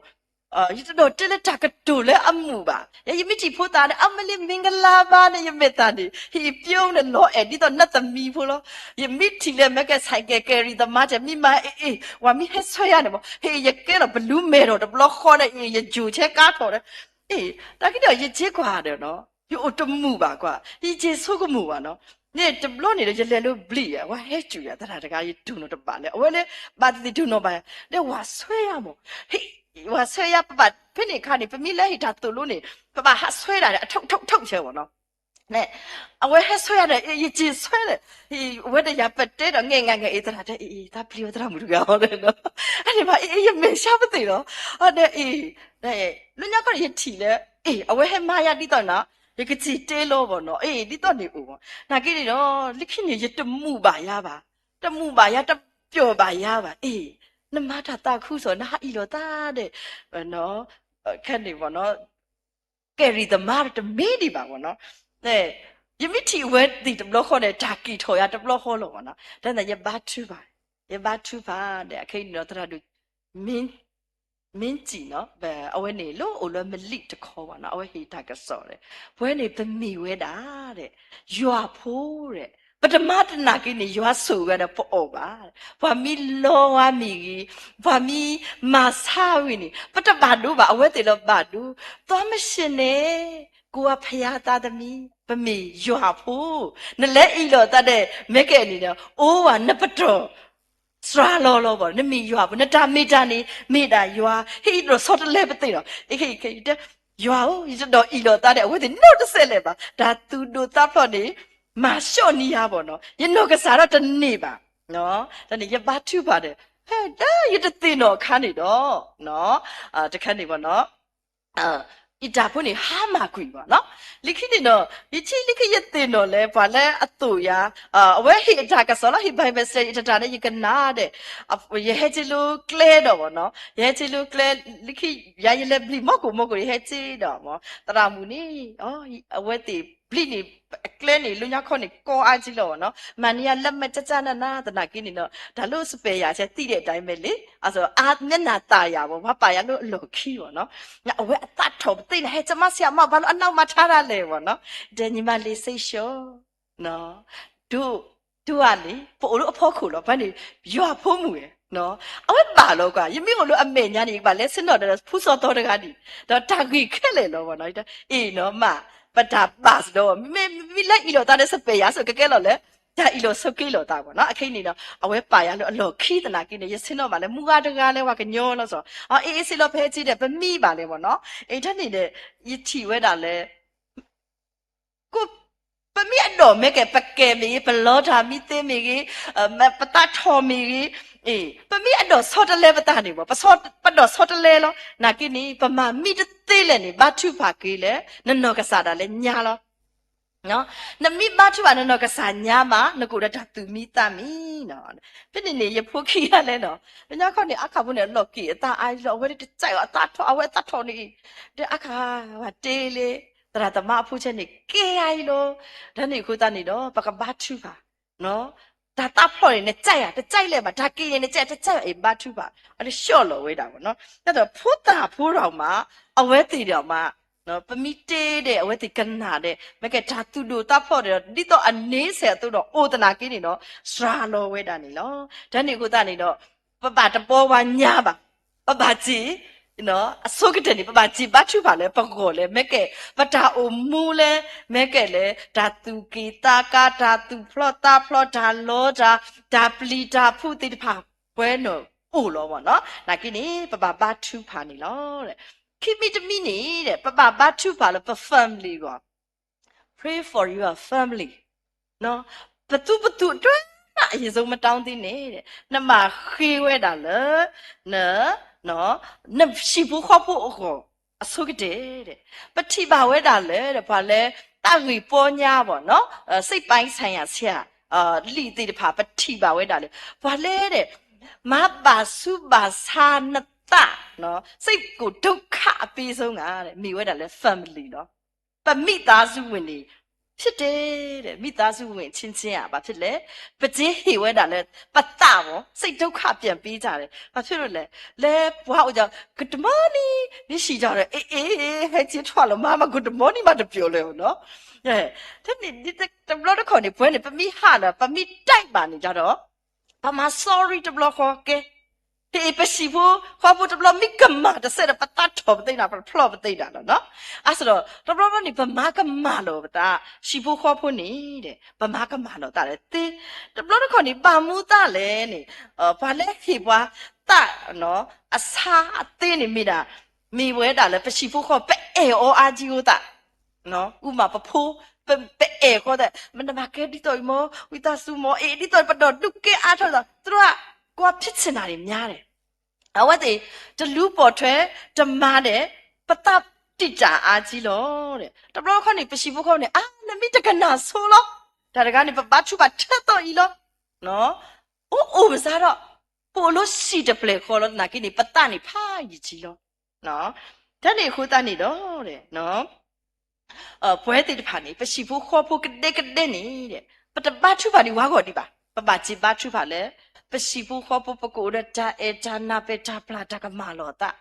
ယတဒိးတဲလၢတၢ်ကတိၤလၢအမုာ်ဘၣ်. ယမ့ၢ်ထံၣ်ဖိသၣ်န့ၣ် အမ့ၢ်လၢမ့ၢ်ကလါဘၣ်န့ၣ် ယမဲာ်သၣ်န့ၣ် ဟ့ၣ်ပျိန့ၣ်လီၤအဲၣ်ဒ်သိးနသမံဖိလီၤ. ယမ့ၢ်ထံၣ်လၢ မ့ၢ်ကဲ ဆိုင်ကယ် ကယ်ရီသမား တဲမ့ၢ်မၤအ့ၣ်အ့ၣ် ဝၤမ့ၢ်ဟဲဆွဲယၤန့ၣ်မ့ၢ် ဟ့ၣ်ယကဲလီၤ ဘလူးမဲာ်ဒီးတဘျီဃီဒီး အ့ၣ် ယယိၤဆဲကါထီၣ်ဒီး အ့ၣ် တၢ်က့ဒီး ယစ့ကွၢ်ဒီးနီၤ ယအိၣ်တမုာ်ဘၣ်ကွၢ် ယစ့ဆိကမိၣ်ဘၣ်နီၤ. န့ၣ်တဘျီန့ၣ်ဒီး ယလဲၤလၢဘျံး ဝၤဟဲစူၤယၤ သရၣ်တဂၤ ယတိၢ်နီၣ်တဘၣ်လဲၣ် အဝဲလၢ ဘၣ်သ့ၣ်တိၢ်နီၣ်ဘၣ် ဒီးဝၤဆွဲယၤမ့ၢ် ဝၤဆွဲယၤ ပဘၣ်ဖဲန့ၣ်အခါန့ၣ် ပမ့ၢ်လၢဟ့ၣ်တၢ်သိၣ်လိန့ၣ် ပဘၣ်ဟးဆွဲဒၣ်ဒီး အထုးထုးထုးဆဲမ့ၢ်နီၤ. န့ၣ် အဝဲဟဲဆွဲယၤဒီး ယစ့ဆွဲဒီး ဝဲဒီးယၤပတဲဒီး ငဲၢ်ငါ်ငဲၢ်အ့ၣ်သရၣ်တဲ အ့ၣ်အ့ၣ် သးပျံၤဝဲသရၣ်မုၣ်တဂၤအီၤဒီး အန့ၣ်ဘၣ်အ့ၣ်အ့ၣ် ယမဲာ်ဆှးပသ့ၣ်လီၤ. အဒီးအ့ၣ် လၢညါခီန့ၣ် ယထံၣ်လၢ အ့ၣ် အဝဲဟဲမၤယၤဒ်သိးနီၤ ယကစံၣ်တဲလီၤဘၣ်နီၤ အ့ၣ် ဒ်သိးန့ၣ်အိၣ်ဘၣ်. နာ်က့န့ၣ်ဒီး လၢခံန့ၣ် ယတမုာ်ဘၣ်ယၤဘၣ် တမုာ်ဘၣ်ယၤ တပျီၣ်ဘၣ်ယၤဘၣ် အ့ၣ် နမၤတၢ်သးခုစ့ၢ် နဟးအံၤလိာ်သးဒီး ခဲန့ၣ်ဘၣ်နီၤ ကယ်ရီသမားတမ့ၢ်ဒံးဘၣ်ဘၣ်နီၤ. ယမ့ၢ်ထံၣ်အဝဲသ့ၣ်တဘျီဃီန့ၣ် တၢ်က့ၤထီၣ်ယၤတဘျီဃီလီၤဘၣ်နီၤ. တၢ်န့ၣ်ယဘါထုကဖၣ်, ယဘါထုကဖၣ်ဒီး အခဲအံၤန့ၣ်ဒီး သရၣ်ဒိၣ် မ့ၢ်စံၣ်နီၤ အဝဲန့ၣ်လၢအိၣ်လၢမလံၣ်တခီဘၣ်နီၤ အဝဲဟ့ၣ်တၢ်ကစီၣ်ဒီး ပဝဲန့ၣ်ပမ့ၢ်ဝဲဒၣ်ဒီး ယွၤဖိဒီး ပတမၤတနာ်က့န့ၣ် ယွၤဆိၣ်ဂ့ၤဒီးပအီၣ်ဘၣ်. ပှၤမ့ၢ်လီဝါမ့ၢ်ဂ့ၤ, ပှၤမ့ၢ်မၤဆါဝံၤန့ၣ် ပတဘၣ်ဒိဘၣ် အဝဲသ့ၣ်လၢဘၣ်ဒိ. သွားမရှင်နဲ့, ကိုယ်ကဘုရားသားသမီး, ပမ့ၢ်ယွၤဖိ, နလဲၤအံၤလိာ်သးဒီး မ့ၢ်ကဲန့ၣ်ဒီး အိၣ်ဝဲနပတီၢ် စှၤလီၤလီၤဘၣ် နမ့ၢ်ယွၤဖိ နတၢ်မ့ၢ်တၢ်န့ၣ် မ့ၢ်ဒၣ်ယွၤ ဟ့ၣ်ယတၢ်ဆီတလဲပသ့ၣ်ဒီး ယဟ့ၣ်ခဲအံၤတဲ ယွၤဧၢ ယတဒိးအံၤလိာ်သးဒီး အဝဲသ့ၣ်နီတစဲးလဲၣ်ဘၣ် တၢ်သူၣ်ဒိၣ်သးဖျိးန့ၣ် မၤဆှီၣ်န့ၢ်ယၤဘၣ်နီၤ ယနီၢ်ကစၢ်ဒီးတန့ၢ်ဘၣ် တၢ်န့ၣ် ယဘါထုကဖၣ်ဒီး ဒီးယတသ့ၣ်နီၣ်အခါန့ၣ်ဒီး တခါန့ၣ်ဘၣ်နီၤ ယတၢ်ဖိန့ၣ် ဟါမၢ်ကွံာ်ဘၣ်နီၤ. လၢခံန့ၣ်ဒီး ယထံၣ်လၢခံယသ့ၣ်နီၣ်လၢ ပှၤလၢအသိၣ်ယၤ အဝဲဟ့ၣ်အတၢ်ကစီၣ်လၢဟ့ၣ် Bible study တတၢ်န့ၣ် ယကနၣ်ဒီး ယဟဲက့ၤလၢကျဲဒီးဘၣ်နီၤ ယဟဲက့ၤလၢကျဲ လၢခံ ယၤယလဲၤဘျံးမီၢ်ကိၣ်မီၢ်ကိၣ် ယဟဲက့ၤဒီးမ့ၢ် သရၣ်မုၣ်န့ၣ် အဝဲသ့ၣ်ဘျံးန့ၣ် အကျဲန့ၣ် လၢညါခီန့ၣ် ကီအါကံလီၤဘၣ်နီၤ မၤန့ၢ်ယၤလၢမ့ၢ်ကၠၢ်ကၠၢ်နးနး သနာ်က့န့ၣ်ဒီး တၢ်လၢစပယ်ယၤဆဲးသံဒီးတၢ်အံၤမ့ၢ်လံ အမျက်နှာသာ ယၤဘၣ် ပှၤပာ်ယၤလၢအလီၢ်ခံဘၣ်နီၤ အဝဲအသးထီၣ်ပသ့ၣ်န့ၣ် ဟဲကမၤဆံးအမး ဘၣ်လၢအနီၢ်မၤထါတၢ်လဲၣ်ဘၣ်နီၤ တဲညီမးလံ စိတ်လျှော့ ဒိၣ် ဒိၣ်အါန့ၣ် ပအိၣ်လၢအဖီခိၣ်လီၤ ပှၤန့ၣ် ယွၤဖိမုၣ်ဝဲ အဝဲဘၣ်လီၤကွၢ် ယမ့ၢ်အိၣ်လၢအမဲာ်ညါန့ၣ် ယကဘၣ်လဲၤဆ့ၣ်နီၤဒီး ဖုစီၤသီတဂၤဒံး ဒီးတၢ်ဂ့ၢ်ခဲလၢာ်လီၤဘၣ်နီၤ အ့ၣ်နီၤ မး ပတၢ်ဘၣ်စ့ၢ်ဒီး မ့မ့ၢ်လၢအံၣ်လိာ်သးဒီး စပဲာ်ယၤ ဆိကကဲလီၤလၢ တၢ်အံၣ်လိာ်ဆိးက့လိာ်သးဘၣ်နီၤ. အခဲအံၤန့ၣ်ဒီး အဝဲပာ်ယၤလၢအလီၢ်ခံသနာ်က့န့ၣ် ယဆ့ၣ်နီၤဘၣ်လၢ မုၢ်ဂၤတဂၤလၢပှၤကညီလီၤစီၤ, အအ့ၣ် စ့လီၤဖဲက့ဒီး ပမံဘၣ်လဲၣ်ဘၣ်နီၤ. အ့ၣ် တၢ်န့ၣ်ဒီး ယထံၣ်ဝဲဒၣ်လၢ ပမ့ၢ်အဒိးမ့ၢ်ကဲ ပကဲမ့ၢ်ဂ့ၤ, ပလီတၢ်မံသ့မ့ၢ်ဂ့ၤ, ပသးထီၣ်မ့ၢ်ဂ့ၤ, အ့ၣ် ပမ့ၢ်အဒိးဆီတလဲပသးန့ၣ်ဘၣ်, ပဆီ ပဒိးဆီတလဲလီၤ. နာ်က့န့ၣ် ပမၤမံတသ့လဲၣ်န့ၣ် ဘါထုကဖၣ်က့ၤလၢ နနီၢ်ကစၢ်ဒၣ်လဲာ်ညါလီၤ. နမ့ၢ်ဘါထုကဖၣ်နနီၢ်ကစၢ်ညါမး နကအိၣ်ဒီးတၢ်သူၣ်မံသးမံနီၤ. ဖဲန့ၣ်န့ၣ် ယဖိခံဂၤလဲၣ်နီၤ, လၢညါခီန့ၣ် အခါပူၤန့ၣ် အလီၢ်က့ၤအသးအါအံၤလီၤ, အဝဲဒၣ်တစဲးအီၤ အသးထီၣ် အဝဲအသးထီၣ်န့ၣ်, ဒီးအခါ ပှၤတ့လၢ သရၣ်သမါအဖိဆဲန့ၣ် ကဲအါအံၤလီၤ. တၢ်န့ၣ်အဃိသတးန့ၣ်ဒီး ပကဘါထုကဖၣ် တၢ်သးဖျိးန့ၣ် နစဲးယၤ တစဲးလဲၣ်ဘၣ်, တၢ်က့ၤန့ၣ် နစဲး တစဲးယၤ အ့ၣ် ဘါထုကဖၣ် အတဆှီၣ်လီၤဝဲဒၣ်ဘၣ်နီၤ. ဒ်သိးဖိသၣ်ဖိဒီးမး အဝဲသ့ၣ်ဒီးမး ပမ့ၢ်တ့ဒီး အဝဲသ့ၣ်ကနၣ်ဒီး မ့ၢ်ကဲတၢ်သူၣ်ဒိၣ်သးဖျိးဒီး ဒ်သိးအန့ဆဲးအသိးဒီး အိၣ်သနာ်က့န့ၣ်ဒီး စှၤလီၤဝဲဒၣ်န့ၣ်လီၤ. တၢ်န့ၣ်အဃိသတးန့ၣ်ဒီး ပဘၣ်တဘီဝါညါဘၣ်, ပဘၣ်စ့ အဆိကတၢၢ်န့ၣ် ပဘၣ်စ့ဘါထုကဖၣ်လၢပဂီၢ်လဲၣ်, မ့ၢ်ကဲ ပတၢ်အိၣ်မူလဲၣ်, မ့ၢ်ကဲလၢ တၢ်သူၣ်က့ၣ်သးကါ, တၢ်သူၣ်ဖျိးသးဖျိး, တၢ်လီတၢ်, တၢ်ပျံၤတၢ်ဖုးသ့ၣ်တဖၣ် ပှဲၤနီၣ်အိၣ်လီၤဘၣ်နီၤ. နာ်က့န့ၣ် ပဘၣ်ဘါထုကဖၣ်န့ၣ်လီၤ. ခံမံၤတမံၤန့ၣ် ပဘၣ်ဘါထုကဖၣ်လၢပ family အဂီၢ် Pray for your family. ပသူပသူအတၢ် အယံၤစိမတၤသ့န့ၣ် နဘၣ်ဃ့ဝဲဒၣ်လၢ န နဟံၣ်ဖိဃီဖိအဂီၢ် အဆိကတၢၢ်, ပထံၣ်ဘၣ်ဝဲဒၣ်လၢ ပှၤလၢ တၢ်ဂ့ၢ်ပီညါဘၣ်နီၤ, စိတ်ပိုင်းဆိုင်ရာဆရာ လံာ်သ့ၣ်တဖၣ် ပထံၣ်ဘၣ်ဝဲဒၣ်လၢ ပှၤလၢ မၤဘၣ်ဆူးဘၣ်ဆါနသး စိတ်ကိုဒုက္ခပေးဆုံးက မ့ၢ်ဝဲဒၣ်လၢ family လီၤ. ပမိသားစုဝင်န့ၣ် ဖြစ်တယ်တဲ့, မိသားစုဝင်အချင်းချင်းက ဘာဖြစ်လဲ, ပတဟ့ၣ်ဝဲဒၣ်လၢ ပသးဘၣ် စိတ်ဒုက္ခပြန်ပေးကြတယ်, ဘာဖြစ်လို့လဲ, လဲၤပှၤအိၣ်ဒီး good morning နံၤဆံးဒီး အေးအေး ဟဲက့ၤထွဲလီၤမး မၤ good morning မးတပျိာ်လၢၤနီၤ, တဘျီတခီၣ်န့ၣ် ပဝဲန့ၣ် ပမ့ၢ်ဟးလၢ ပမ့ၢ်တဲဘၣ်န့ၣ်ဒီး ပမၤ sorry တဘျီဃီကဲ ဟ့ၣ် ပဟံၣ်ဖိဃီဖိတဘျီ မ့ၢ်ကမၣ်တစဲးဒီး ပသးထီၣ်ပသ့ဒၣ် ပတဖျီၣ်ပသ့ဒၣ်လီၤနီၤ. အါစ့ၢ်ဒီး တဘျီဘျီန့ၣ် ပမၤကမၣ်လီၤပသး ဟံၣ်ဖိဃီဖိန့ၣ် ပမၤကမၣ်လီၤသးဒီးသ့, တဘျီတခီၣ်န့ၣ် ဘၣ်မနုၤသးလဲၣ်န့ၣ် ပှၤလၢဟ့ၣ်ပှၤသး အဆါအသ့န့ၣ်မ့ၢ်ဒၣ် မ့ၢ်ဝဲဒၣ်လၢ ပဟံၣ်ဖိဃီဖိ ပအဲၣ်အီၤအါကံအိၣ်သး အူမးပဖိ ပအဲၣ်ဃီသး မ့ၢ်နမၤကဲဒ်သိးအံၤမ့ၢ် ဝံသးစူၤမ့ၢ် အ့ၣ် ဒ်သိးပဒီးဒုးကဲအါထီၣ်သး သူတို့က ကွၢ်ဖျိဆ့ၣ်နီၤန့ၣ် များတယ်, အဝဲသ့ၣ် တလူၤပိာ်ထွဲ တမၤဒီး ပသးတံာ်တာ်အါကံလီၤ. တဘျီခီန့ၣ် ပဟံၣ်ဖိဃီဖိန့ၣ် အါ နမ့ၢ်တကနၣ်ဆိလီၤ, တၢ်တဂၤန့ၣ် ပဘါထုကဖၣ်ထဲသိးအံၤလီၤ. အိၣ်အိၣ်ပစါဒီး ပအိၣ်လၢဟံၣ်တဖျၢၣ်ဃီလီၤ သနာ်က့န့ၣ် ပသးန့ၣ်ဖးယံာ်ကံလီၤ. တၢ်န့ၣ်အဃိသတးန့ၣ်ဒီး ပဝဲသ့ၣ်တဖၣ်န့ၣ် ပဟံၣ်ဖိဃီဖိကဒဲကဒဲန့ၣ် ပတဘါထုကဖၣ်ဒံးဝဲဂီၢ်ဒံးဘၣ်, ပဘၣ်စ့ဘါထုကဖၣ်လၢ ပဟံၣ်ဖိဃီဖိ ပကအိၣ်ဒီးတၢ်အဲၣ်တၢ်နၢ် ပတၢ်ပျၢ်တၢ်ကမၣ်လိာ်သး,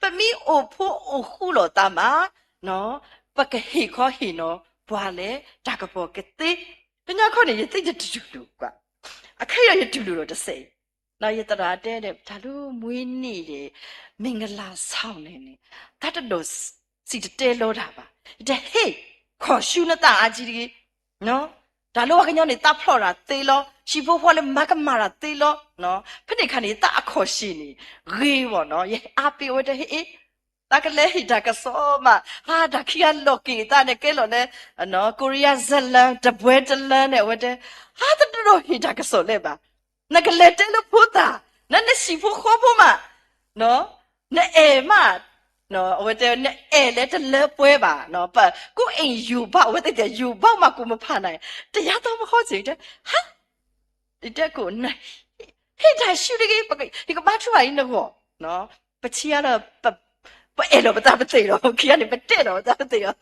ပမ့ၢ်အိၣ်ဖိအိၣ်ဃူလိာ်သးမး ပကဟ့ၣ်ခီဟ့ၣ်နီၤပှၤလၢတၢ်ကပီၤကသ့, ကညီခီန့ၣ် ယသ့ၣ်တတူၢ်လိာ်ကွၢ်, အခဲအံၤယတူၢ်လိာ်ဒီးတစဲး ယသရၣ်တဲဒီး တၢ်လၢမွေးနေ့ ဒီး မင်္ဂလာဆောင် န့ၣ်န့ၣ် သးတဒိးစံၣ်တဲၤတဲလီၤတၢ်ဘၣ်, ယတဟ့ၣ်ခီၣ်ဆူနသးအါကံတဂ့ၤ, တၢ်လၢပှၤကညီန့ၣ် သးဖျိးတၢ်သ့လီၤ, ဟံၣ်ဖိဃီဖိလၢမၤကမၣ်တၢ်သ့လီၤ, ဖဲန့ၣ်အခါန့ၣ် သးအခီၣ်ဆ့ၣ်န့ၣ် ဂ့ၤဘၣ်နီၤ, ယအါပ့ၤဝဲတဟ့ၣ် သးကလဲၤဟ့ၣ်တၢ်ကစီၣ်မး, ဟါ တၢ်ခံဂၤလီၤက့ၤသးန့ၣ် ကဲလီၤလၢ ကိရံယါဇလံ တပွဲတလံန့ၣ် အဝဲတဲ, ဟါ တဒိးဟ့ၣ်တၢ်ကစီၣ်လဲၣ်ဘၣ်, နကလဲၤတဲလၢဖိသၣ်, နနဟံၣ်ဖိဃီဖိမး, နအဲၣ်မး, အဝဲတဲ နအဲၣ်လၢတလၢပှဲၤဘၣ်, ကိုယ့်အိမ်ယိုပေါက် အဝဲသ့ၣ်တဲ ယိုပေါက်မှကိုယ်မဖါနိုင်, တရားတော်မဟုတ်စေ တဲ, ဟါ ယတဲကိး နဟ့ၣ်တၢ်ဆူတဂ့ၤ, ယကဘါထုကဖၣ်အံၤနဂီၢ်, ပထံၣ်အါဒီး ပအဲၣ်လီၤပသးပသ့ၣ်လီၤ, ခံဂၤန့ၣ် ပတဲလီၤပသးပသ့ၣ်လီၤ,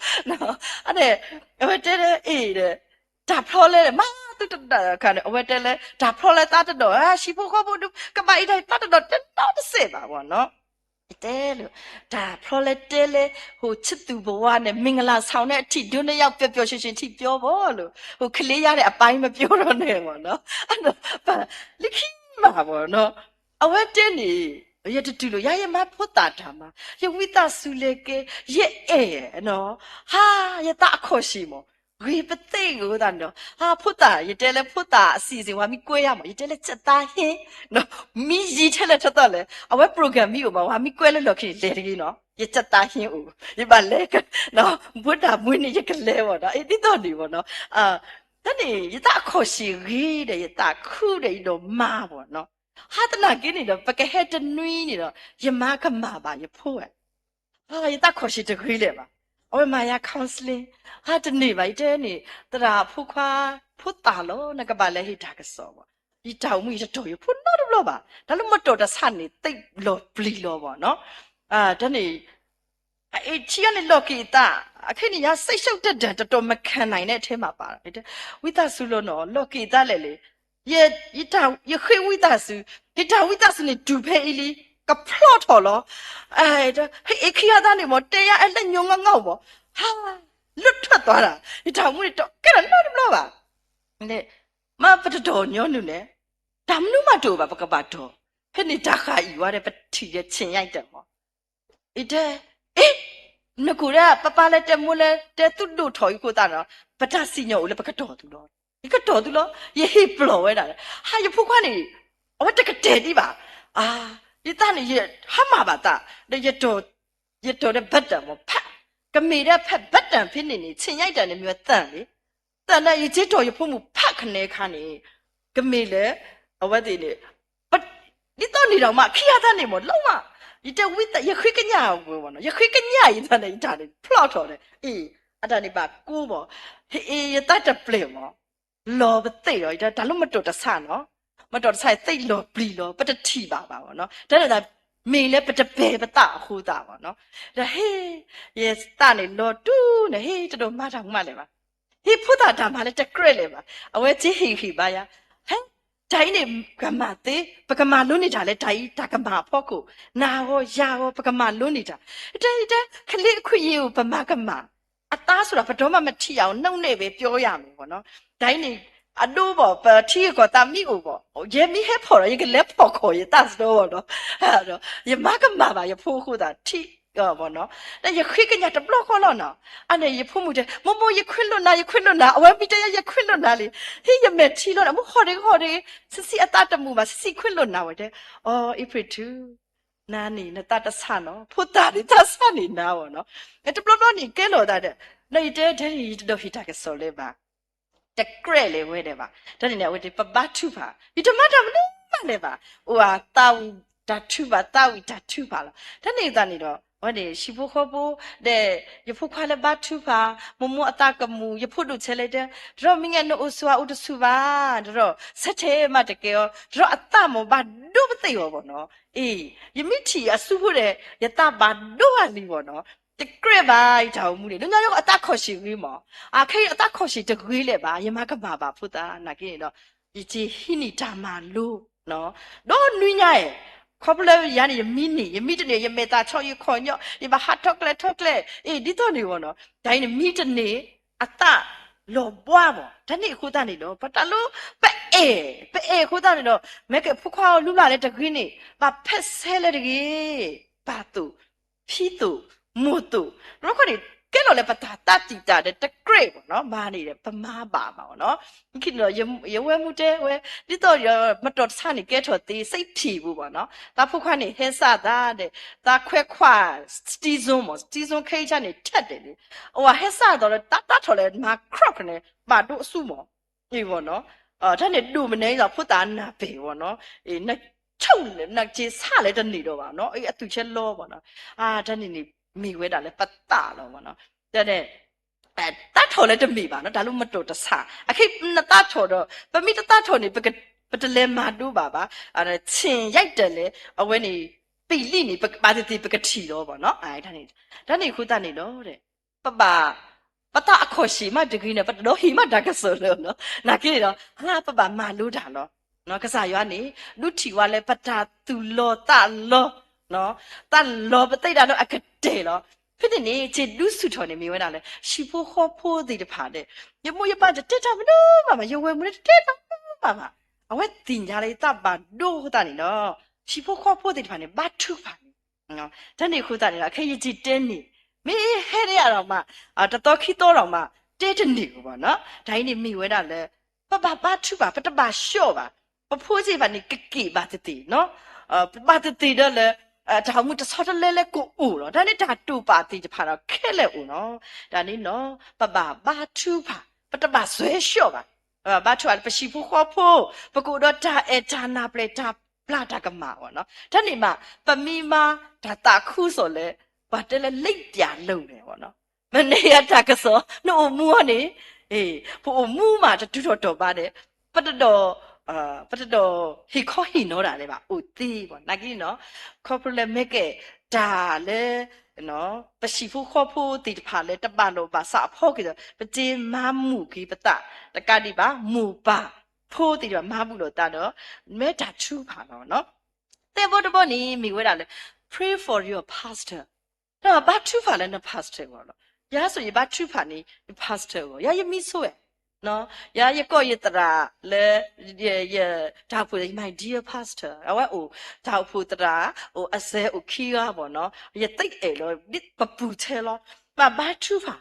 အန့ၣ် အဝဲတဲလၢ အ့ၣ် ဒီး တၢ်ဖျီလဲၣ် မၤသုတဒၣ်ခါန့ၣ် အဝဲတဲလၢ တၢ်ဖျီလဲၣ်သးတဒိး, ဟံၣ်ဖိဃီဖိဒုး ကဘၣ်အံၤတၢ် သးတဒိး တနီတစဲးဘၣ်ဘၣ်နီၤ, တဲလၢ တၢ်ဖျီလဲၣ်တဲလဲၣ်, ဟို ချစ်သူဘဝနဲ့ မင်္ဂလာဆောင်နဲ့ အထိ ဒုနှစ်ယောက် ပျော်ပျော်ရွှင်ရွှင် ထိပြောပေါ့လို့, ဟို ကလေးရတဲ့အပိုင်း မပြောတော့နဲ့ပေါ့နော်, လၢခံမးပေါ့နော်, အဝဲတဲန့ၣ် ယတတူၢ်လိာ် ယၤယမၤဖိသၣ်တၢ်မၤ, ယဝံသးစူၤလဲၤကဲ, ယအဲၣ်နီၤ, ဟါ, ယသးအခီၣ်ဆံးမး, ဂ့ၤပသ့ၣ်ဂ့ၤသးန့ၣ်ဒီး, ဟါ, ဖိသၣ်, ယတဲလၢဖိသၣ်အစံးစ့ၢ် ဝၤမံကွဲယါမး, ယတဲလၢ ချက်သားဟင်း, မံယံၤထဲလဲၣ်ထီသီလဲၣ်, အဝဲ program မံအိၣ်မး, ဝၤမံကွဲလၢလီၢ်ခံန့ၣ် လဲၤတဂ့ၤနီၤ, ယ ချက်သားဟင်း အိၣ်, ယဘၣ်လဲၤ, ဘိးဒၣ်မွံးန့ၣ် ယကလဲၤဘၣ်နီၤ, အ့ ဒ်သိးန့ၣ်ဘၣ်နီၤ, တၢ်န့ၣ် ယသးအခီၣ်ဆံးဂ့ၤဒီး ယသးခုဒီး ယဒိးမၤဘၣ်နီၤ, ဟါသနာ်က့န့ၣ်ဒီး ပကဟဲတနွံန့ၣ်ဒီး ယမၤကမၣ်ဘၣ်ယဖိဝဲ, ယသးခီၣ်ဆံးတဂ့ၤလၢၤဘၣ်, အဝဲမၤယၤ counseling, ဟါတန့ၢ်ဘၣ်, ယတဲန့ၣ် သရၣ်ဖိခွါ, ဖိသၣ်လီၤ, နကဘၣ်လဲၤဟ့ၣ်တၢ်ကစီၣ်ဘၣ်, ယတၢ်အိၣ်မူယတတီၢ်ယဖိနီတဘျီဘၣ်, တၢ်လၢမတီၢ်တဆၣ်န့ၣ် သ့ၣ်လီၤပျံၤလီၤဘၣ်နီၤ, တၢ်န့ၣ် အ့ၣ် ထံအံၤန့ၣ် လီၤက့ၤအသး, အခဲအံၤန့ၣ် ယၤ စိတ်ရှုပ် တဒၢၣ် တတိၤ မခံနိုင်တဲ့ထဲမှာပါ, ဝံသးစူၤလီၤနီၤ, လီၤက့ၤအသးလဲၣ်လံ, ယ, ယတၢ်, ယဃ့ဝံသးစူၤ, ယတၢ်ဝံသးစူၤန့ၣ် တုၤဖဲအံၤလံ, ကဖျီၣ်ထီၣ်လီၤ, ဟ့ၣ်အ့ၣ်ခံဂၤသးန့ၣ်မး, တဲယၤ အဲ လက်ညှိးငုံငုံ မး, ဟါ, လွတ်ထွက်သွားတာ, ယတၢ်အိၣ်မူန့ၣ် တကဲထီၣ်နီတဘျီဘၣ်, မ့ၢ်ပတတီၢ်ညီနုၢ်လဲၣ်, တၢ်မနုၤမးတအိၣ်ဘၣ် ပကဘၣ်တီၢ်, ဖဲန့ၣ်တၢ်ဃာ်အံၤဝဲဒီး ပထံၣ်ဒီး ခြင်ရိုက်တယ် မး အတဲ, အ့, နကိၣ်ဒၣ် ပပၢ်လၢတဲမိၢ်လၢတဲ သုဒိၣ်ထီၣ်အံၤအဃိသတးဒီး ပတၢ်စံၣ်ညီၣ်အိၣ်လၢပကတီၢ်သုလီၤ, ယကတီၢ်သုလီၤ, ယဟ့ၣ်ပျီၢ်ဝဲဒၣ်, ဟါ ယဖိခွါန့ၣ်, အဝဲတကတဲာ်ဒံးဘၣ်, အါ, ယသးန့ၣ် ယဟါမၢ်ဘၣ်သး, ဒီး ယတီၢ်ဒီး button မး ဖး, ကမ့ၢ်ဒၣ်ဖဲ button ဖဲန့ၣ်န့ၣ် ခြင်ရိုက်တယ်န့ၣ် မ့ၢ်ဝဲသၣ်န့ၣ်, သၣ်န့ၣ် ယက့ၤတီၢ်ယဖိမုၣ် ဖးကနဲခါန့ၣ်, ကမ့ၢ်လၢ အဝဲသ့ၣ်န့ၣ် ဒ်သိးန့ၣ်ဒီးမး ခံဂၤသးန့ၣ်မး လီၤမး, ယတဲဝံသး ယဃ့ကညးဝဲမးနီၤ, ယဃ့ကညးယသးန့ၣ် ယတၢ်န့ၣ် ဖျီၣ်ထီၣ်ဒီး အ့ၣ်, အတၢ်န့ၣ်ဘၣ်ကိးမး, ဟ့ၣ် ယသးတပျဲၢ်မး, လီၤပသ့ၣ်ဒီး ယတဲတၢ်လၢမတီၢ်တဆၣ်နီၤ, မတီၢ်တဆၣ်သ့ၣ်လီၤပျံၤလီၤ ပတထံၣ်ဘၣ်ဘၣ်မးနီၤ, တၢ်န့ၣ် မ့ၢ်လၢပတပျဲၢ်ပသးအဃိသတးမးနီၤ, ဒီးဟ့ၣ် ယသးန့ၣ်လီၤတူၢ်န့ၣ် ဟ့ၣ် တဒိးမၤတၢ်မၤလဲၣ်ဘၣ် ဟ့ၣ်ဖိသၣ်တၢ်မၤလၢတကြၢးလၢၤဘၣ်, အဝဲစ့ဟ့ၣ်ဂံၢ်ဘါယၤ, ဟဲ, တၢ်အံၤန့ၣ် ကမၣ်သ့, ပကမၤလိန့ၢ်တၢ်လၢတၢ်အံၤ တၢ်ကမၣ်အဖီခိၣ်, နၤဂီၢ်ယၤဂီၢ် ပကမၤလိန့ၢ်တၢ်, တဲတဲ ကလံၤအခွံယံၤဧိၤ ပမၤကမၣ်, အသးစ့ၢ်ဒီး ပဒိးမးမထံၣ်ယၤဧိၤ နုၢ်နဲၣ်ဝဲ ပြောရမယ်ပေါ့နော်, တၢ်အံၤန့ၣ် အဒိဘၣ် ပထံဂုၤကီၢ်သးမ့ၢ်အိၣ်ဘၣ်, ယဲမ့ၢ်ဟဲဖီၣ်ဒီး ယကလဲၤဖီၣ်ခီၣ်ယသးစ့ၢ်ဒီး ယမၤကမၣ်ဘၣ်ယဖိအဃိသတး ထံၣ်ဘၣ်နီၤ, ဒီးယဃ့ကညးတဘျီဃီလီၤနီၤ, အန့ၣ် ယဖိမုၣ်တဲ မိၢ်မိၢ် ယခွ့လိာ်နၤ ယခွ့လိာ်နၤ, အဝဲမ့ၢ်တဲယၤ ယခွ့လိာ်နၤလံ, ဟ့ၣ်ယမဲာ်ထံလီၤဒီး မ့ၢ်ဃီၣ်ဒ့ဃီၣ်ဒ့, ဆံးဆံးအသးတမုာ်ဘၣ်, ဆံးဆံးခွ့လိာ်နၤဝဲတဲ, အိ April two, နၤန့ၣ် နသးတဆါနီၤ, ဖိသၣ်န့ၣ် သးဆါန့ၢ်နၤဘၣ်နီၤ, တဘျီဘျီန့ၣ် ကဲလိာ်သးဒီး, ဒီးယတဲ ဒဲန့ၣ် ယတဒိးဟ့ၣ်တၢ်ကစီၣ်လၢၤဘၣ် တကြၢးလၢၤဝဲဒၣ်ဘၣ်, တၢ်န့ၣ်န့ၣ် အဝဲသ့ၣ် ပဘါထုကဖၣ်, ယတမၤတၢ်မနုၤမးလၢၤဘၣ်, အိၣ်အသးဝံၣ်တၢ်ထုကဖၣ် သးဝံၣ်တၢ်ထုကဖၣ်လီၤ, တၢ်န့ၣ်အသးန့ၣ်ဒီး အဝဲန့ၣ် ဟံၣ်ဖိဃီဖိ, ဒီး ယဖိခွါလၢဘါထုကဖၣ်, မိၢ်မိၢ်အသးကမုာ်, ယဖိဒိၣ်ဆဲးလဲၤတဲ, တရီမံၤငဲ နအိၣ်ဆိးအအိၣ်တဆူၣ်ဘၣ်, တရီ ဆဲထဲမးတကဲအီၤ, တရီအသးမ့ၢ်ဘၣ်ဒိပသ့ၣ်အီၤဘၣ်နီၤ, အ့ၣ်, ယမ့ၢ်ထံၣ်အစုဖိဒီး ယသးဘၣ်ဒိအါလံဘၣ်နီၤ, တကြၢးဘၣ် ယတၢ်အိၣ်မူန့ၣ် လၢညါယဂီၢ်အသးခီၣ်ဆံးဂ့ၤမး, အခဲအံၤအသးခီၣ်ဆံးတဂ့ၤလၢၤဘၣ်, ယမၤကမၣ်ဘၣ်ဖိသၣ်နာ်က့န့ၣ်ဒီး, ယက့ၤဟံးန့ၢ်တၢ်မၤလိ, ဒီးနွံညါအဲၣ်, ခီဖျိလၢယၤန့ၣ် ယမံန့ၢ်, ယမံတန့ၢ် ယမဲာ်သၣ်ဆီယခီၣ်ညီ, ယဘၣ်ဟးထီၣ်ကျဲထီၣ်ကျဲ, အ့ၣ် ဒ်သိးန့ၣ်ဘၣ်နီၤ, တၢ်အံၤန့ၣ် မံတန့ၢ် အသးလီၤဘှါဘၣ်, တၢ်န့ၣ်အဃိသတးန့ၣ်ဒီး ပတၢ်လၢ ပအဲၣ်, ပအဲၣ်အဃိသတးန့ၣ်ဒီး မ့ၢ်ကဲဖိခွါအီၤ လူလၢ်လၢတဂ့ၤန့ၣ် ဘၣ်ဖဲဆဲးလၢတဂ့ၤ, ပၢ်သိၣ်, ဖံသိၣ်, မိၢ်သိၣ်, တဘျီခီန့ၣ် ကဲလီၤလၢပတၢ်သးတံာ်တာ်ဒီးတကြၢးဘၣ်နီၤ, မၤန့ၣ်ဒီး ပမၤဘၣ်ဘၣ်နီၤ, ယဝဲမူတဲဝဲ, ဒ်သိးဒီး မတီၢ်တဆါန့ၣ် ကဲထီၣ်သ့ စိတ်ဖြေဖို့ပေါ့နော်, သးဖိခွါန့ၣ် ဟဲစးသးဒီး သးခွဲခွါ စတံစိမး, စတံစိခဲအံၤန့ၣ် ထက်တယ်န့ၣ်, အဝဲဟဲစးသိးလၢ တၢ်တၢ်ထီၣ်လၢ မၤ crop န့ၣ် ဘၣ်ဒိအစုမး, အ့ၣ်ဘၣ်နီၤ, တၢ်န့ၣ်ဒိၣ်မနုၤအသိး ဖိသၣ်နၢ်ပၢၢ်ဘၣ်နီၤ, နဆိၣ်လၢ နက့ၤဆၣ်လၢတန့ၢ်ဒီးဘၣ်နီၤ, အ့ၣ် အသူၣ်ဆဲးလီၤဘၣ်နီၤ, တၢ်န့ၣ်န့ၣ် မ့ၢ်ဝဲဒၣ်လၢပသးလီၤဘၣ်နီၤ, တၢ်န့ၣ် တၢ်ထီၣ်လၢတမ့ၢ်ဘၣ်နီၤ, တၢ်လၢမတီၢ်တဆါ, အခဲအံၤနသးထီၣ်ဒီး ပမ့ၢ်တသးထီၣ်န့ၣ် ပတလဲၤမၤဒိဘၣ်ဘၣ်, ဆ့ၣ်ယဲၢ်တၢ်လဲၣ် အဝဲန့ၣ် ပံာ်လံန့ၣ် ပဘၣ်သ့ၣ်သ့ၣ်ပကထံၣ်လီၤဘၣ်နီၤ, တၢ်န့ၣ်အဃိသတးန့ၣ်ဒီး ပဘၣ် ပသးအခီၣ်ဆံးမးတဂ့ၤန့ၣ် ပတဒိးဟ့ၣ်မးတၢ်ကစီၣ်လၢၤနီၤ, နာ်က့န့ၣ်ဒီး ဟါ ပဘၣ်မၤလိတၢ်လီၤ, ကစၢ်ယွၤန့ၣ် ဒုးထံၣ်ဝဲလၢပတၢ်သူၣ်လီၤသးလီၤ, သးလီၤပသးဒၣ်လၢအကတၢၢ်လီၤ, ဖဲန့ၣ်န့ၣ် က့ၤဒုးဆူၣ်ထီၣ်န့ၣ်မ့ၢ်ဝဲဒၣ်လၢ ဟံၣ်ဖိဃီဖိသ့ၣ်တဖၣ်ဒီး ယမိၢ်ယပၢ်တတဲတၢ်မနုၤမးဘၣ်, ယဝဲၢ်မူန့ၣ်တတဲတၢ်မနုၤမးဘၣ်, အဝဲသ့ၣ်ညါလၢယသးဘၣ်ဒိအဃိသတးန့ၣ်ဒီး ဟံၣ်ဖိဃီဖိသ့ၣ်တဖၣ်န့ၣ် ဘါထုကဖၣ်န့ၣ်, တၢ်န့ၣ်အဃိသတးန့ၣ်ဒီး ခဲအံၤယတဲန့ၣ် မ့ၢ်ဟဲဒၣ်အါဒီးမး တသီခံသီဒီးမး တဲတန့ၢ်ဘၣ်နီၤ. တၢ်အံၤန့ၣ်မ့ၢ်ဝဲဒၣ်လၢ ပဘၣ်ဘါထုကဖၣ် ပတဘၣ်ဆှီဘၣ်. ပဖိသ့ၣ်တဖၣ်န့ၣ် ကက့ၤဘၣ်သ့ၣ်သ့ၣ်နီၤ, ပဘၣ်သ့ၣ်သ့ၣ်ဒီးလၢ တၢ်အိၣ်မူတဆီတလဲလၢကအိၣ်လီၤ. တၢ်န့ၣ်တၢ်တိာ်ပာ်သ့ၣ်တဖၣ်ဒီး ခဲလၢာ်အိၣ်နီၤ. တၢ်န့ၣ်နီၤ ပဘၣ်ဘါထုကဖၣ် ပတဘၣ်စွဲဆှီဘၣ်. ပဘၣ်ဘါထုကဖၣ်လၢပဟံၣ်ဖိဃီဖိ, ပကအိၣ်ဒီးတၢ်အဲၣ်တၢ်နၢ်ပျဲၢ် တၢ်ပျၢ်တၢ်ကမၣ်ဘၣ်နီၤ. တၢ်န့ၣ်မး ပမ့ၢ်မၤတၢ်သးခုကစီၣ်လၢ ပှၤတဲလၢ လိပ်ပြာလုပ်မယ်ဘၣ်နီၤ. မနုၤအတၢ်ကစီၣ် နအိၣ်မူအီၤန့ၣ် ပအိၣ်မူမးတတုၤထီၣ်တီၢ်ဘးဒီး ပတဒိး ပတဒိးဟ့ၣ်ခီဟ့ၣ်နီၤတၢ်လၢၤဘၣ် အိၣ်သ့ဘၣ်. နာ်က့န့ၣ်နီၤ ခီဖျိလၢမ့ၢ်ကဲတၢ်လၢ ပဟံၣ်ဖိဃီဖိသ့ၣ်တဖၣ်လၢတဘၣ်လိာ်ဘၣ်စးအဖီခိၣ်ဒီး ပတမၤမုာ်က့ၤပသးတကးဒံးဘၣ်, မိၢ်ပၢ်ဖိသ့ၣ်တဖၣ်မၤဘူၣ်လိာ်သးဒီး မ့ၢ်တၢ်ထုကဖၣ်လီၤ. သၢဘီတဘီန့ၣ် မ့ၢ်ဝဲဒၣ်လၢ pray for your pastor, ဒီးဘါထုကဖၣ်လၢန pastor အဂီၢ်လီၤ. ယၤဆိၣ်ယဘါထုကဖၣ်န့ၣ် ယ pastor အဂီၢ်, ယၤယမံဆိဝဲ ယၤယကိးယသရၣ်လၢ ယ တၢ်အိၣ်ဖှိၣ် my dear pastor, အဝဲအိၣ်တၢ်အိၣ်ဖှိၣ်သရၣ် အိၣ်အစဲအိၣ်ခံဂၤဘၣ်နီၤ, ယသးအဲၣ်လီၤ ပပူၤထဲလီၤ. ဘၣ်ဘါထုကဖၣ်,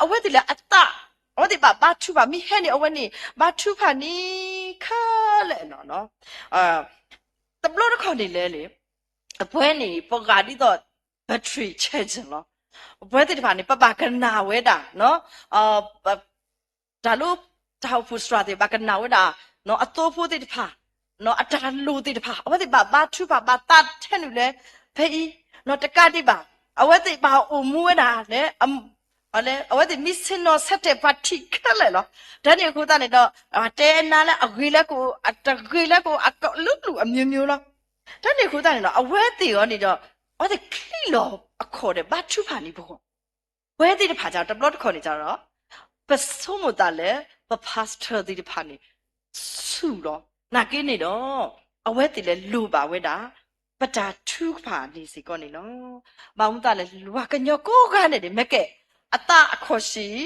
အဝဲသ့ၣ်လၢအသး, အဝဲသ့ၣ်ဘၣ်ဘါထုကဖၣ် မ့ၢ်ဟဲန့ၣ် အဝဲန့ၣ် ဘါထုကဖၣ်န့ၣ် ခဲလၢာ်နီၤ. တဘျီတခီၣ်န့ၣ်လဲၣ်န့ၣ် အပှဲၤန့ၣ် ပဂၤဒ်သိး battery charging လီၤ. အပှဲၤသ့ၣ်တဖၣ်န့ၣ် ပဘၣ်ကနၣ်ဝဲဒၣ် တၢ်လၢ တၢ်အိၣ်ဖှိၣ်စှၤသ့ၣ် ဘၣ်ကနၣ်ဝဲဒၣ် အသိဖိသ့ၣ်တဖၣ် အတၢ်လိၣ်သ့ၣ်တဖၣ် အဝဲသ့ၣ်ဘၣ်ဘါထုကဖၣ် ဘၣ်သးထဲနုာ်လၢ ဖဲအံၤ တကးဒံးဘၣ် အဝဲသ့ၣ်ဘၣ်အိၣ်မူဝဲဒၣ်လၢ အဝဲသ့ၣ်မ့ၢ်ဆ့ၣ်နီၤဆဲးတဲာ်ပှၤထံးခဲလၢာ်လီၤ. တၢ်န့ၣ်အဃိသတးန့ၣ်ဒီး တဲနၤလၢအဂ့ၤလၢကအိၣ် အတဂ့ၤလၢကအိၣ် အကလုာ်ကလုာ်အမျိုးမျိုးလီၤ. တၢ်န့ၣ်အဃိသတးန့ၣ်ဒီး အဝဲသ့ၣ်အံၤန့ၣ်ဒီး အဝဲသ့ၣ်ချံးလီၤအခီၣ်ဒီး ဘါထုကဖၣ်န့ၣ်ပဂီၢ် ပဝဲသ့ၣ်တဖၣ် တဘျီတခီၣ်န့ၣ်ဒီး ပဆိကမိၣ်သးလၢ ပ pastor သ့ၣ်တဖၣ်န့ၣ် ဆူၣ်လီၤ. နာ်က့န့ၣ်ဒီး အဝဲသ့ၣ်လဲၤလိၣ်ဘၣ်ဝဲဒၣ် ပတၢ်ထုကဖၣ်န့ၣ်စ့ၢ်ကီးန့ၣ်လီၤ. ဘၣ်မနုၤသးလဲၣ် ပှၤကညီကိးဂၤန့ၣ် မ့ၢ်ကဲ အသးအခီၣ်ဆံး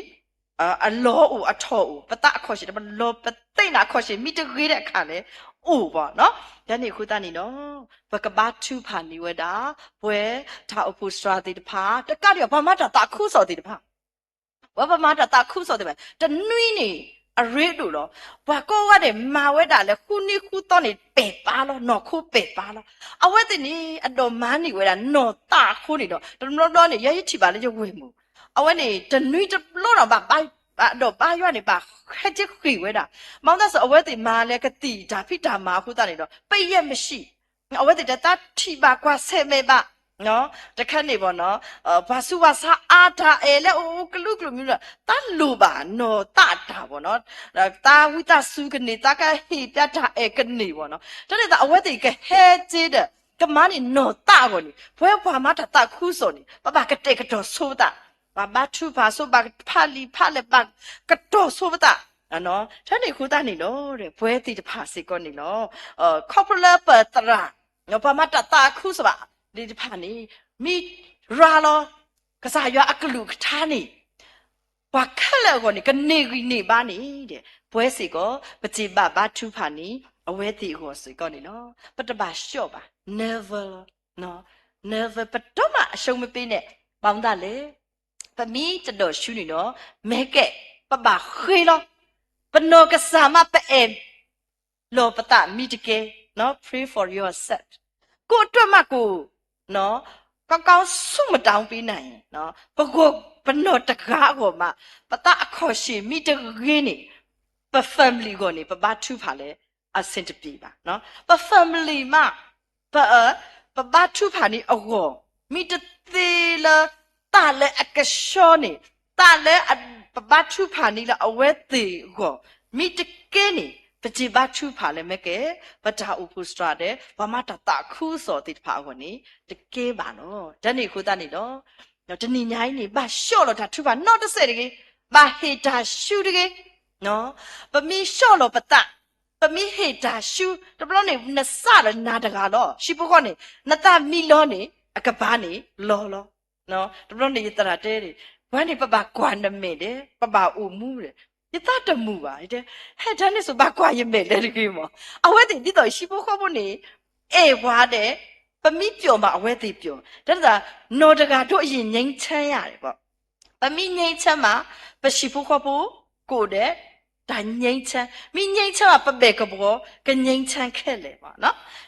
အလီၢ်အိၣ်အထီၣ်အိၣ် ပသးအခီၣ်ဆံး ပလီၢ်ပသ့ၣ်န့ၣ်အခီၣ်ဆံး မ့ၢ်တဂ့ၤတခါလဲၣ် အိၣ်ဘၣ်နီၤ. တၢ်န့ၣ်အဃိသတးန့ၣ်ဒီး ပကဘါထုကဖၣ်န့ၢ်ဝဲဒၣ် ပှၤတၢ်အိၣ်ဖှိၣ်စှၤသ့ၣ်တဖၣ် တကးဒံးဘၣ် ပှၤမၤတၢ်သးခုကစီၣ်သ့ၣ်တဖၣ် ပှၤပမၤတၢ်သးခုကစီၣ်သ့ၣ်တဖၣ် တနွံန့ၣ် အရ့ဒိၣ်လီၤ. ပှၤကိးဂၤဒဲးမၤဝဲဒၣ်လၢဃုနံၤဃုသီန့ၣ် ပဲာ်ပါလီၤ နီၢ်ခိပဲာ်ပါလီၤ. အဝဲသ့ၣ်န့ၣ် အဒိးမၤန့ၢ်ဝဲဒၣ်နီၢ်သးအဃိန့ၣ်ဒီး တဘျီဘျီန့ၣ် ယဲယထံၣ်ဘၣ်လၢယဝဲၢ်မုၣ် အဝဲန့ၣ် တနွံတဘျီဒီး ဘၣ်ဘါယွၤန့ၣ် ဘၣ်ဟဲက့ၤဃ့ၢ်ဝဲဒၣ်. မၤသးစ့ၢ် အဝဲသ့ၣ်မၤလၢကသံၣ်တၢ်ဖံးတၢ်မၤအဃိသတးန့ၣ်ဒီး ပယဲၢ်မဆံး အဝဲသ့ၣ်တသးထံၣ်ဘၣ်ကွၢ်ဆၢၣ်မဲာ်ဘၣ် တခါန့ၣ်ဘၣ်နီၤ ပှၤဆူးပှၤဆါအါတၢ်အဲၣ်လၢအအိၣ်ကလုာ်ကလုာ်မံၤလီၤ သးလိၣ်ဘၣ်နီၢ်သးတၢ်ဘၣ်နီၤ သးဝံသးစူၤကန့ၢ် သးကဟ့ၣ်ပျၢ်တၢ်အဲၣ်ကန့ၢ်ဘၣ်နီၤ တၢ်န့ၣ်သးအဝဲသ့ၣ်ကဟဲက့ၤဒီး ကမၤန့ၢ်နီၢ်သးအဂီၢ်န့ၣ် ပဝဲပှၤမၤတၢ်သးခုကစီၣ်န့ၣ် ပဘၣ်ကတဲာ်ကတီၤဆိပသး ဘၣ်ဘါထုကဖၣ်ဆိ ဘၣ်ဖးလံာ်ဖးလဲၢ် ဘၣ်ကတီၤဆိပသး တၢ်န့ၣ်အဃိသတးန့ၣ်လီၤ ပဝဲသ့ၣ်တဖၣ်စ့ၢ်ကီးန့ၣ်လီၤ ခီဖျိလၢပသရၣ် ပှၤမၤတၢ်သးခုကစီၣ်သ့ၣ်တဖၣ်န့ၣ် မ့ၢ်ရၤလီၤ ကစၢ်ယွၤအကလုၢ်ကထါန့ၣ် ပှၤခဲလၢာ်အဂီၢ်န့ၣ် ကန့ၢ်ဂံၢ်န့ၢ်ဘါန့ၣ် ပဝဲစ့ၢ်ကီး ပစံးဘၣ်ဘါထုကဖၣ်န့ၣ် အဝဲသ့ၣ်အဂီၢ်စ့ၢ်ကီးန့ၣ်လီၤ ပတဘၣ်ဆှီဘၣ် never လီၤ never ပတမၤအရှုံးမပေးနဲ့ ဘၣ်မနုၤလဲၣ် ပမ့ၢ်တဒိးဆူန့ၣ်ဒီး မ့ၢ်ကဲ ပဘၣ်ဃ့လီၤ ပနီၢ်ကစၢ်မးပအဲၣ် လီၤပသးမ့ၢ်တကဲ pray for yourself ကိးတွဲမးကိး ကီကီဆူမတၤပ့ၤနၤအံၤ ပဂီၢ်ပနီၢ်တဂၤအဂီၢ်မး ပသးအခီၣ်ဆံးမ့ၢ်တဂ့ၤန့ၣ် ပ family အဂီၢ်န့ၣ် ပဘါထုကဖၣ်လၢ အဆင်တပြေဘၣ် ပ family မး ပ ပဘါထုကဖၣ်န့ၣ်အဂီၢ် မ့ၢ်တသ့လၢ သးလၢအကဆှီန့ၣ် သးလၢ ပဘါထုကဖၣ်န့ၣ်လၢအဝဲသ့ၣ်အဂီၢ် မ့ၢ်တကဲန့ၣ် ပစံးဘါထုကဖၣ်လၢမ့ၢ်ကဲ ပတၢ်အိၣ်ဖှိၣ်စှၤဒီး ပှၤမၤတၢ်သးခုကစီၣ်သ့ၣ်တဖၣ်အဂီၢ်န့ၣ် တကဲဘၣ်လီၤ. တၢ်န့ၣ်အဃိသတးန့ၣ်ဒီး တနံၤညါအံၤန့ၣ် ဘၣ်ဆှီလီၤတၢ်ထုကဖၣ်နီတစဲးတဂ့ၤ, ဘၣ်ဟ့ၣ်တၢ်ဆူတဂ့ၤ, ပမ့ၢ်ဆှီလီၤပသး, ပမ့ၢ်ဟ့ၣ်တၢ်ဆူ တဘျီန့ၣ် နစးဒီးနၤတဂၤလီၤ. ဟံၣ်ဖိဃီန့ၣ် နသးမ့ၢ်လီန့ၣ် အကပၤန့ၣ်လီလီၤ. တဘျီန့ၣ်ယသရၣ်တဲန့ၣ် ပှၤန့ၣ် ပဘၣ်ကွၢ်နမဲာ်ဒီး ပဘၣ်အိၣ်မူဒီး ယသးတမုာ်ဘၣ်. ယတဲ ဟဲတၢ်န့ၣ်စိၤဘၣ်ကွၢ်ယမဲာ်လၢတဂ့ၤမး. အဝဲသ့ၣ်ဒ်သိးဟံၣ်ဖိဃီဖိန့ၣ် ပအဲၣ်ပှၤဒီး ပမ့ၢ်ပျီၣ်မး အဝဲသ့ၣ်ပျီၣ်, တၢ် နီၢ်တဂၤဒိးယံာ် ငြိမ်းချမ်း ယၤန့ၣ်ဘၣ်. ပမ့ၢ် ငြိမ်းချမ်း မး ပဟံၣ်ဖိဃီဖိ ကအိၣ်ဒီးတၢ် ငြိမ်းချမ်း, မ့ၢ် ငြိမ်းချမ်း မး ပဘဲၣ်ကဘီၤ က ငြိမ်းချမ်း ခဲလၢာ်ဘၣ်.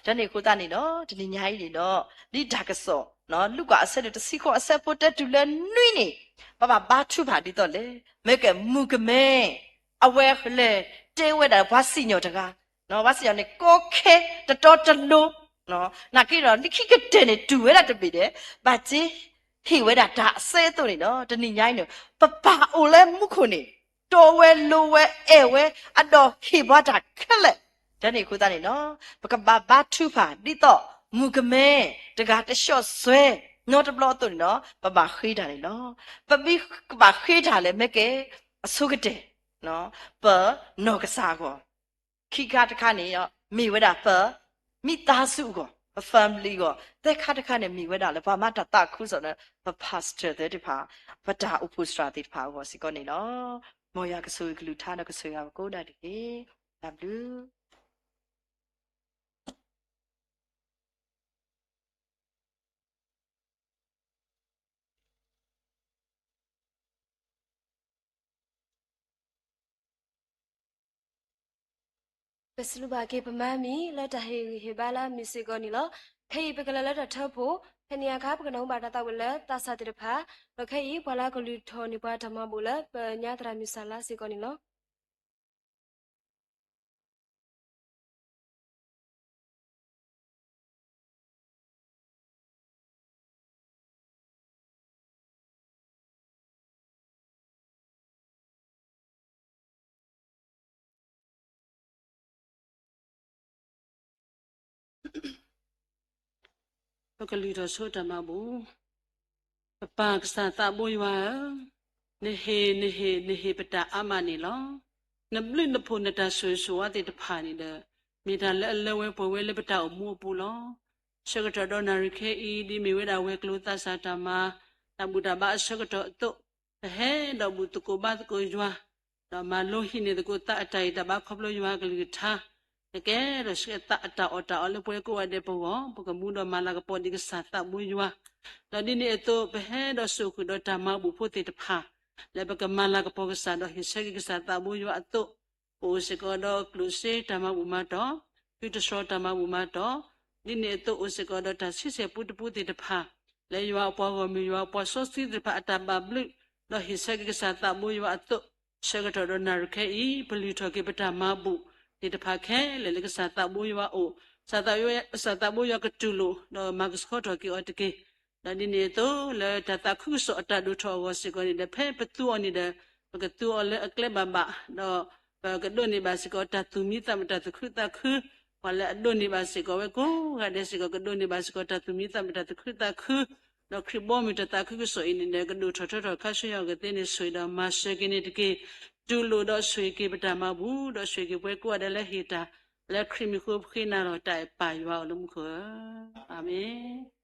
တၢ်န့ၣ်အဃိသတးန့ၣ်ဒီး တနံၤညါအံၤန့ၣ်ဒီး ဒ်တၢ်ကစီၣ် လူၤကၣ်အဆၢဒိၣ်တဆံဃိး အဆၢဖိတၢတုၤလၢနွံန့ၣ် ပဘၣ်ဘါထုကဖၣ်ဒ်သိးလဲၣ်. မ့ၢ်ကဲမုၣ်ကမဲ အဝဲလဲၤတဲဝဲဒၣ်ပှၤစံၣ်ညီၣ်တဂၤ, ပှၤစံၣ်ညီၣ်န့ၣ် ကီခဲတတီတလိၤ, နာ်က့ဒီး လၢခံကတၢၢ်န့ၣ် တူၢ်ဝဲဒၣ်တဘ့ၣ်ဒီး ဘၣ်စ့ဟ့ၣ်ဝဲဒၣ်တၢ်အစဲအသိးန့ၣ်ဒီး တနံၤညါအံၤန့ၣ် ပပၢ်အိၣ်လၢမူခိၣ်န့ၣ် တီဝဲလိၤဝဲအဲၣ်ဝဲ အဒီးဟ့ၣ်ပှၤတၢ်ခဲလၢာ်. တၢ်န့ၣ်အဃိသတးန့ၣ်ဒီး ပကဘၣ်ဘါထုကဖၣ်ဒ်သိး မုၣ်ကမဲ တဂၤတဆှီၣ်စွဲ နီတဘျီအသိးန့ၣ်ဒီး ပဘၣ်ဃ့တၢ်န့ၣ်လီၤ. ပမ့ၢ်ကဘၣ်ဃ့တၢ်လဲၣ် မ့ၢ်ကဲ အဆိကတၢၢ် ပနီၢ်ကစၢ်အဂီၢ်, ခံခါတခါန့ၣ် မ့ၢ်ဝဲဒၣ်ပ မိသားစုအဂီၢ်, ပ family အဂီၢ်, သၢခါတခါန့ၣ် မ့ၢ်ဝဲဒၣ်လၢပှၤမၤတၢ်သးခုကစီၣ်ဒီး ပ pastor သ့ၣ်တဖၣ်, ပတၢ်အိၣ်ဖှိၣ်စှၤသ့ၣ်တဖၣ်အဂီၢ်စ့ၢ်ကီးန့ၣ်လီၤ. မ်ယွၤကဆိၣ်ဂ့ၤကလုၢ်ကထါဒီးကဆိၣ်ဂ့ၤပကိးဂၤဒဲးတက့ၢ်. တၢ်ဘျုး ပစံးဘျုးဘၣ်က့ၤပမါမံၤလၢတၢ်ဟ့ၣ်ဂံၢ်ဟ့ၣ်ဘါလၢအမုာ်စ့ၢ်ကီးန့ၣ်လီၤ. ခဲအံၤပကလဲၤလၢတၢ်ထၢဖှိၣ်, ဖဲန့ၣ်အခါ ပကနၢ်ဟူဘၣ်တၢ်သးဝံၣ်လၢသးစၢ်သ့ၣ်တဖၣ်, ဒီးခဲအံၤပှၤလၢကလုၢ်ထီၣ်န့ၢ်ပှၤတၢ်မၤဘူၣ်လၢပညါသရၣ်မုၣ်စၢ်လါစ့ၢ်ကီးန့ၣ်လီၤ. ပကလုၢ်ထီၣ်ဆိတၢ်မၤဘူၣ်. ပပၢ်ကစၢ်သးဘိယွၤဧၢ, နဟ့ၣ် နဟ့ၣ် နဟ့ၣ်ပတၢ်အါမးန့ၣ်လီၤ. နဘျုးနဖှိၣ်နတၢ်ဆိၣ်ဂ့ၤဆိၣ်ဝါသ့ၣ်တဖၣ်န့ၣ်ဒီး မ့ၢ်တၢ်လၢအလၢဝဲပှဲၤဝဲလၢပတၢ်အိၣ်မူအပူၤလီၤ. ဆၢကတီၢ်ဒီးနၣ်ရံၣ်ခဲအံၤ ဒ်မ့ၢ်ဝဲဒၣ်ဝဲၤကျိၤသးစၢ်တၢ်မၤ, တၢ်ဘူၣ်တၢ်ဘါအဆၢကတီၢ်အသိး, ပဟဲဒီးဘူၣ်သကိးဘါသကိးယွၤ, ဒီးမၤလိဟံးန့ၢ်သကိးသးအတၢ်ဂံၢ်တၢ်ဘါခီဖျိယွၤအကလုၢ်ကထါ, ကကဲထီၣ်ဆှၢသးအတၢ်အီၣ်တၢ်အီလၢပဝဲကိးဂၤဒဲးပဂီၢ်, ပကမူဒီးမၤလၤကပီၤဒံးကစၢ်သးဘိယွၤ, ဒီးဒ်န့ၣ်အသိး ပဟဲဒီးစိာ်ဃုာ်ဒီးတၢ်မၤဘူၣ်ဖိသ့ၣ်တဖၣ်, လၢပကမၤလၤကပီၤကစၢ်ဒီးဟ့ၣ်ဆၢက့ၤကစၢ်သးဘိယွၤအသိး, ပအိၣ်စ့ၢ်ကီးဒီးကျိၣ်စ့တၢ်မၤဘူၣ်မၤတီၢ်, ဃုတြီတၢ်မၤဘူၣ်မၤတီၢ်, ဒ်န့ၣ်အသိးအိၣ်စ့ၢ်ကီးဒီးတၢ်ဆံဆဲၣ်ပူတပူသ့ၣ်တဖၣ်, လၢယွၤအပှၤဂီၢ်မုၢ်ယွၤအပှၤစီဆှံသ့ၣ်တဖၣ်အတၢ်ဘၣ်ဘျုး, ဒီးဟ့ၣ်ဆၢက့ၤကစၢ်သးဘိယွၤအသိး, ဆၢကတီၢ်ဒီးနၣ်ရံၣ်ခဲအံၤ ပလုၢ်ထီၣ်က့ၤပတၢ်မၤဘူၣ်သ့ၣ်တဖၣ်ခဲလၢာ်လၢကစၢ်သးဘိယွၤအအိၣ်, ကစၢ်သးဘိယွၤကတူၢ်လိာ် ဒီးမၤကဆှီထီၣ်က့ၤအီၤတက့ၢ်. ဒီးဒ်န့ၣ်အသိး လၢတၢ်သးခုကစီၣ်အတၢ်ဒိၣ်ထီၣ်အဂီၢ်စ့ၢ်ကီးန့ၣ်ဒီး ဖဲပသူအီၤန့ၣ်ဒီး ပကသူအီၤလၢအကျဲဘၣ်ဘၣ်, ဒီးပကဒိးန့ၢ်ဘၣ်စ့ၢ်ကီးတၢ်သူၣ်မံသးမုာ်တၢ်သူၣ်ခုသးခု, ပှၤလၢအဒိးန့ၢ်ဘၣ်စ့ၢ်ကီးဝဲကိးဂၤဒဲးစ့ၢ်ကီး ကဒိးန့ၢ်ဘၣ်စ့ၢ်ကီးတၢ်သူၣ်မံသးမုာ်တၢ်သူၣ်ခုသးခု, ဒီးခရံာ်ဘီမုၢ်တၢ်သးခုကစီၣ်အံၤန့ၣ်ဒီး ကဒိၣ်ထီၣ်ထီထီၣ်ခါဆူညါအဂ့ၢ်သ့ၣ်န့ၣ် ဆိၣ်ဂ့ၤဒီးမၤစၢၤက့ၤန့ၣ်တက့ၢ်. တူၢ်လိာ်ဒီးဆိၣ်ဂ့ၤက့ၤပတၢ်မၤဘူၣ်, ဒီးဆိၣ်ဂ့ၤက့ၤပှၤကိးဂၤဒဲးလၢဟ့ၣ်တၢ်, လၢခရံာ်မံၤဃိပဃ့နၤလီၤတၢ်အဲၣ်ပၢ်ယွၤအအိၣ်လၢမူခိၣ်ဧၢ, အၤမ့ၣ်.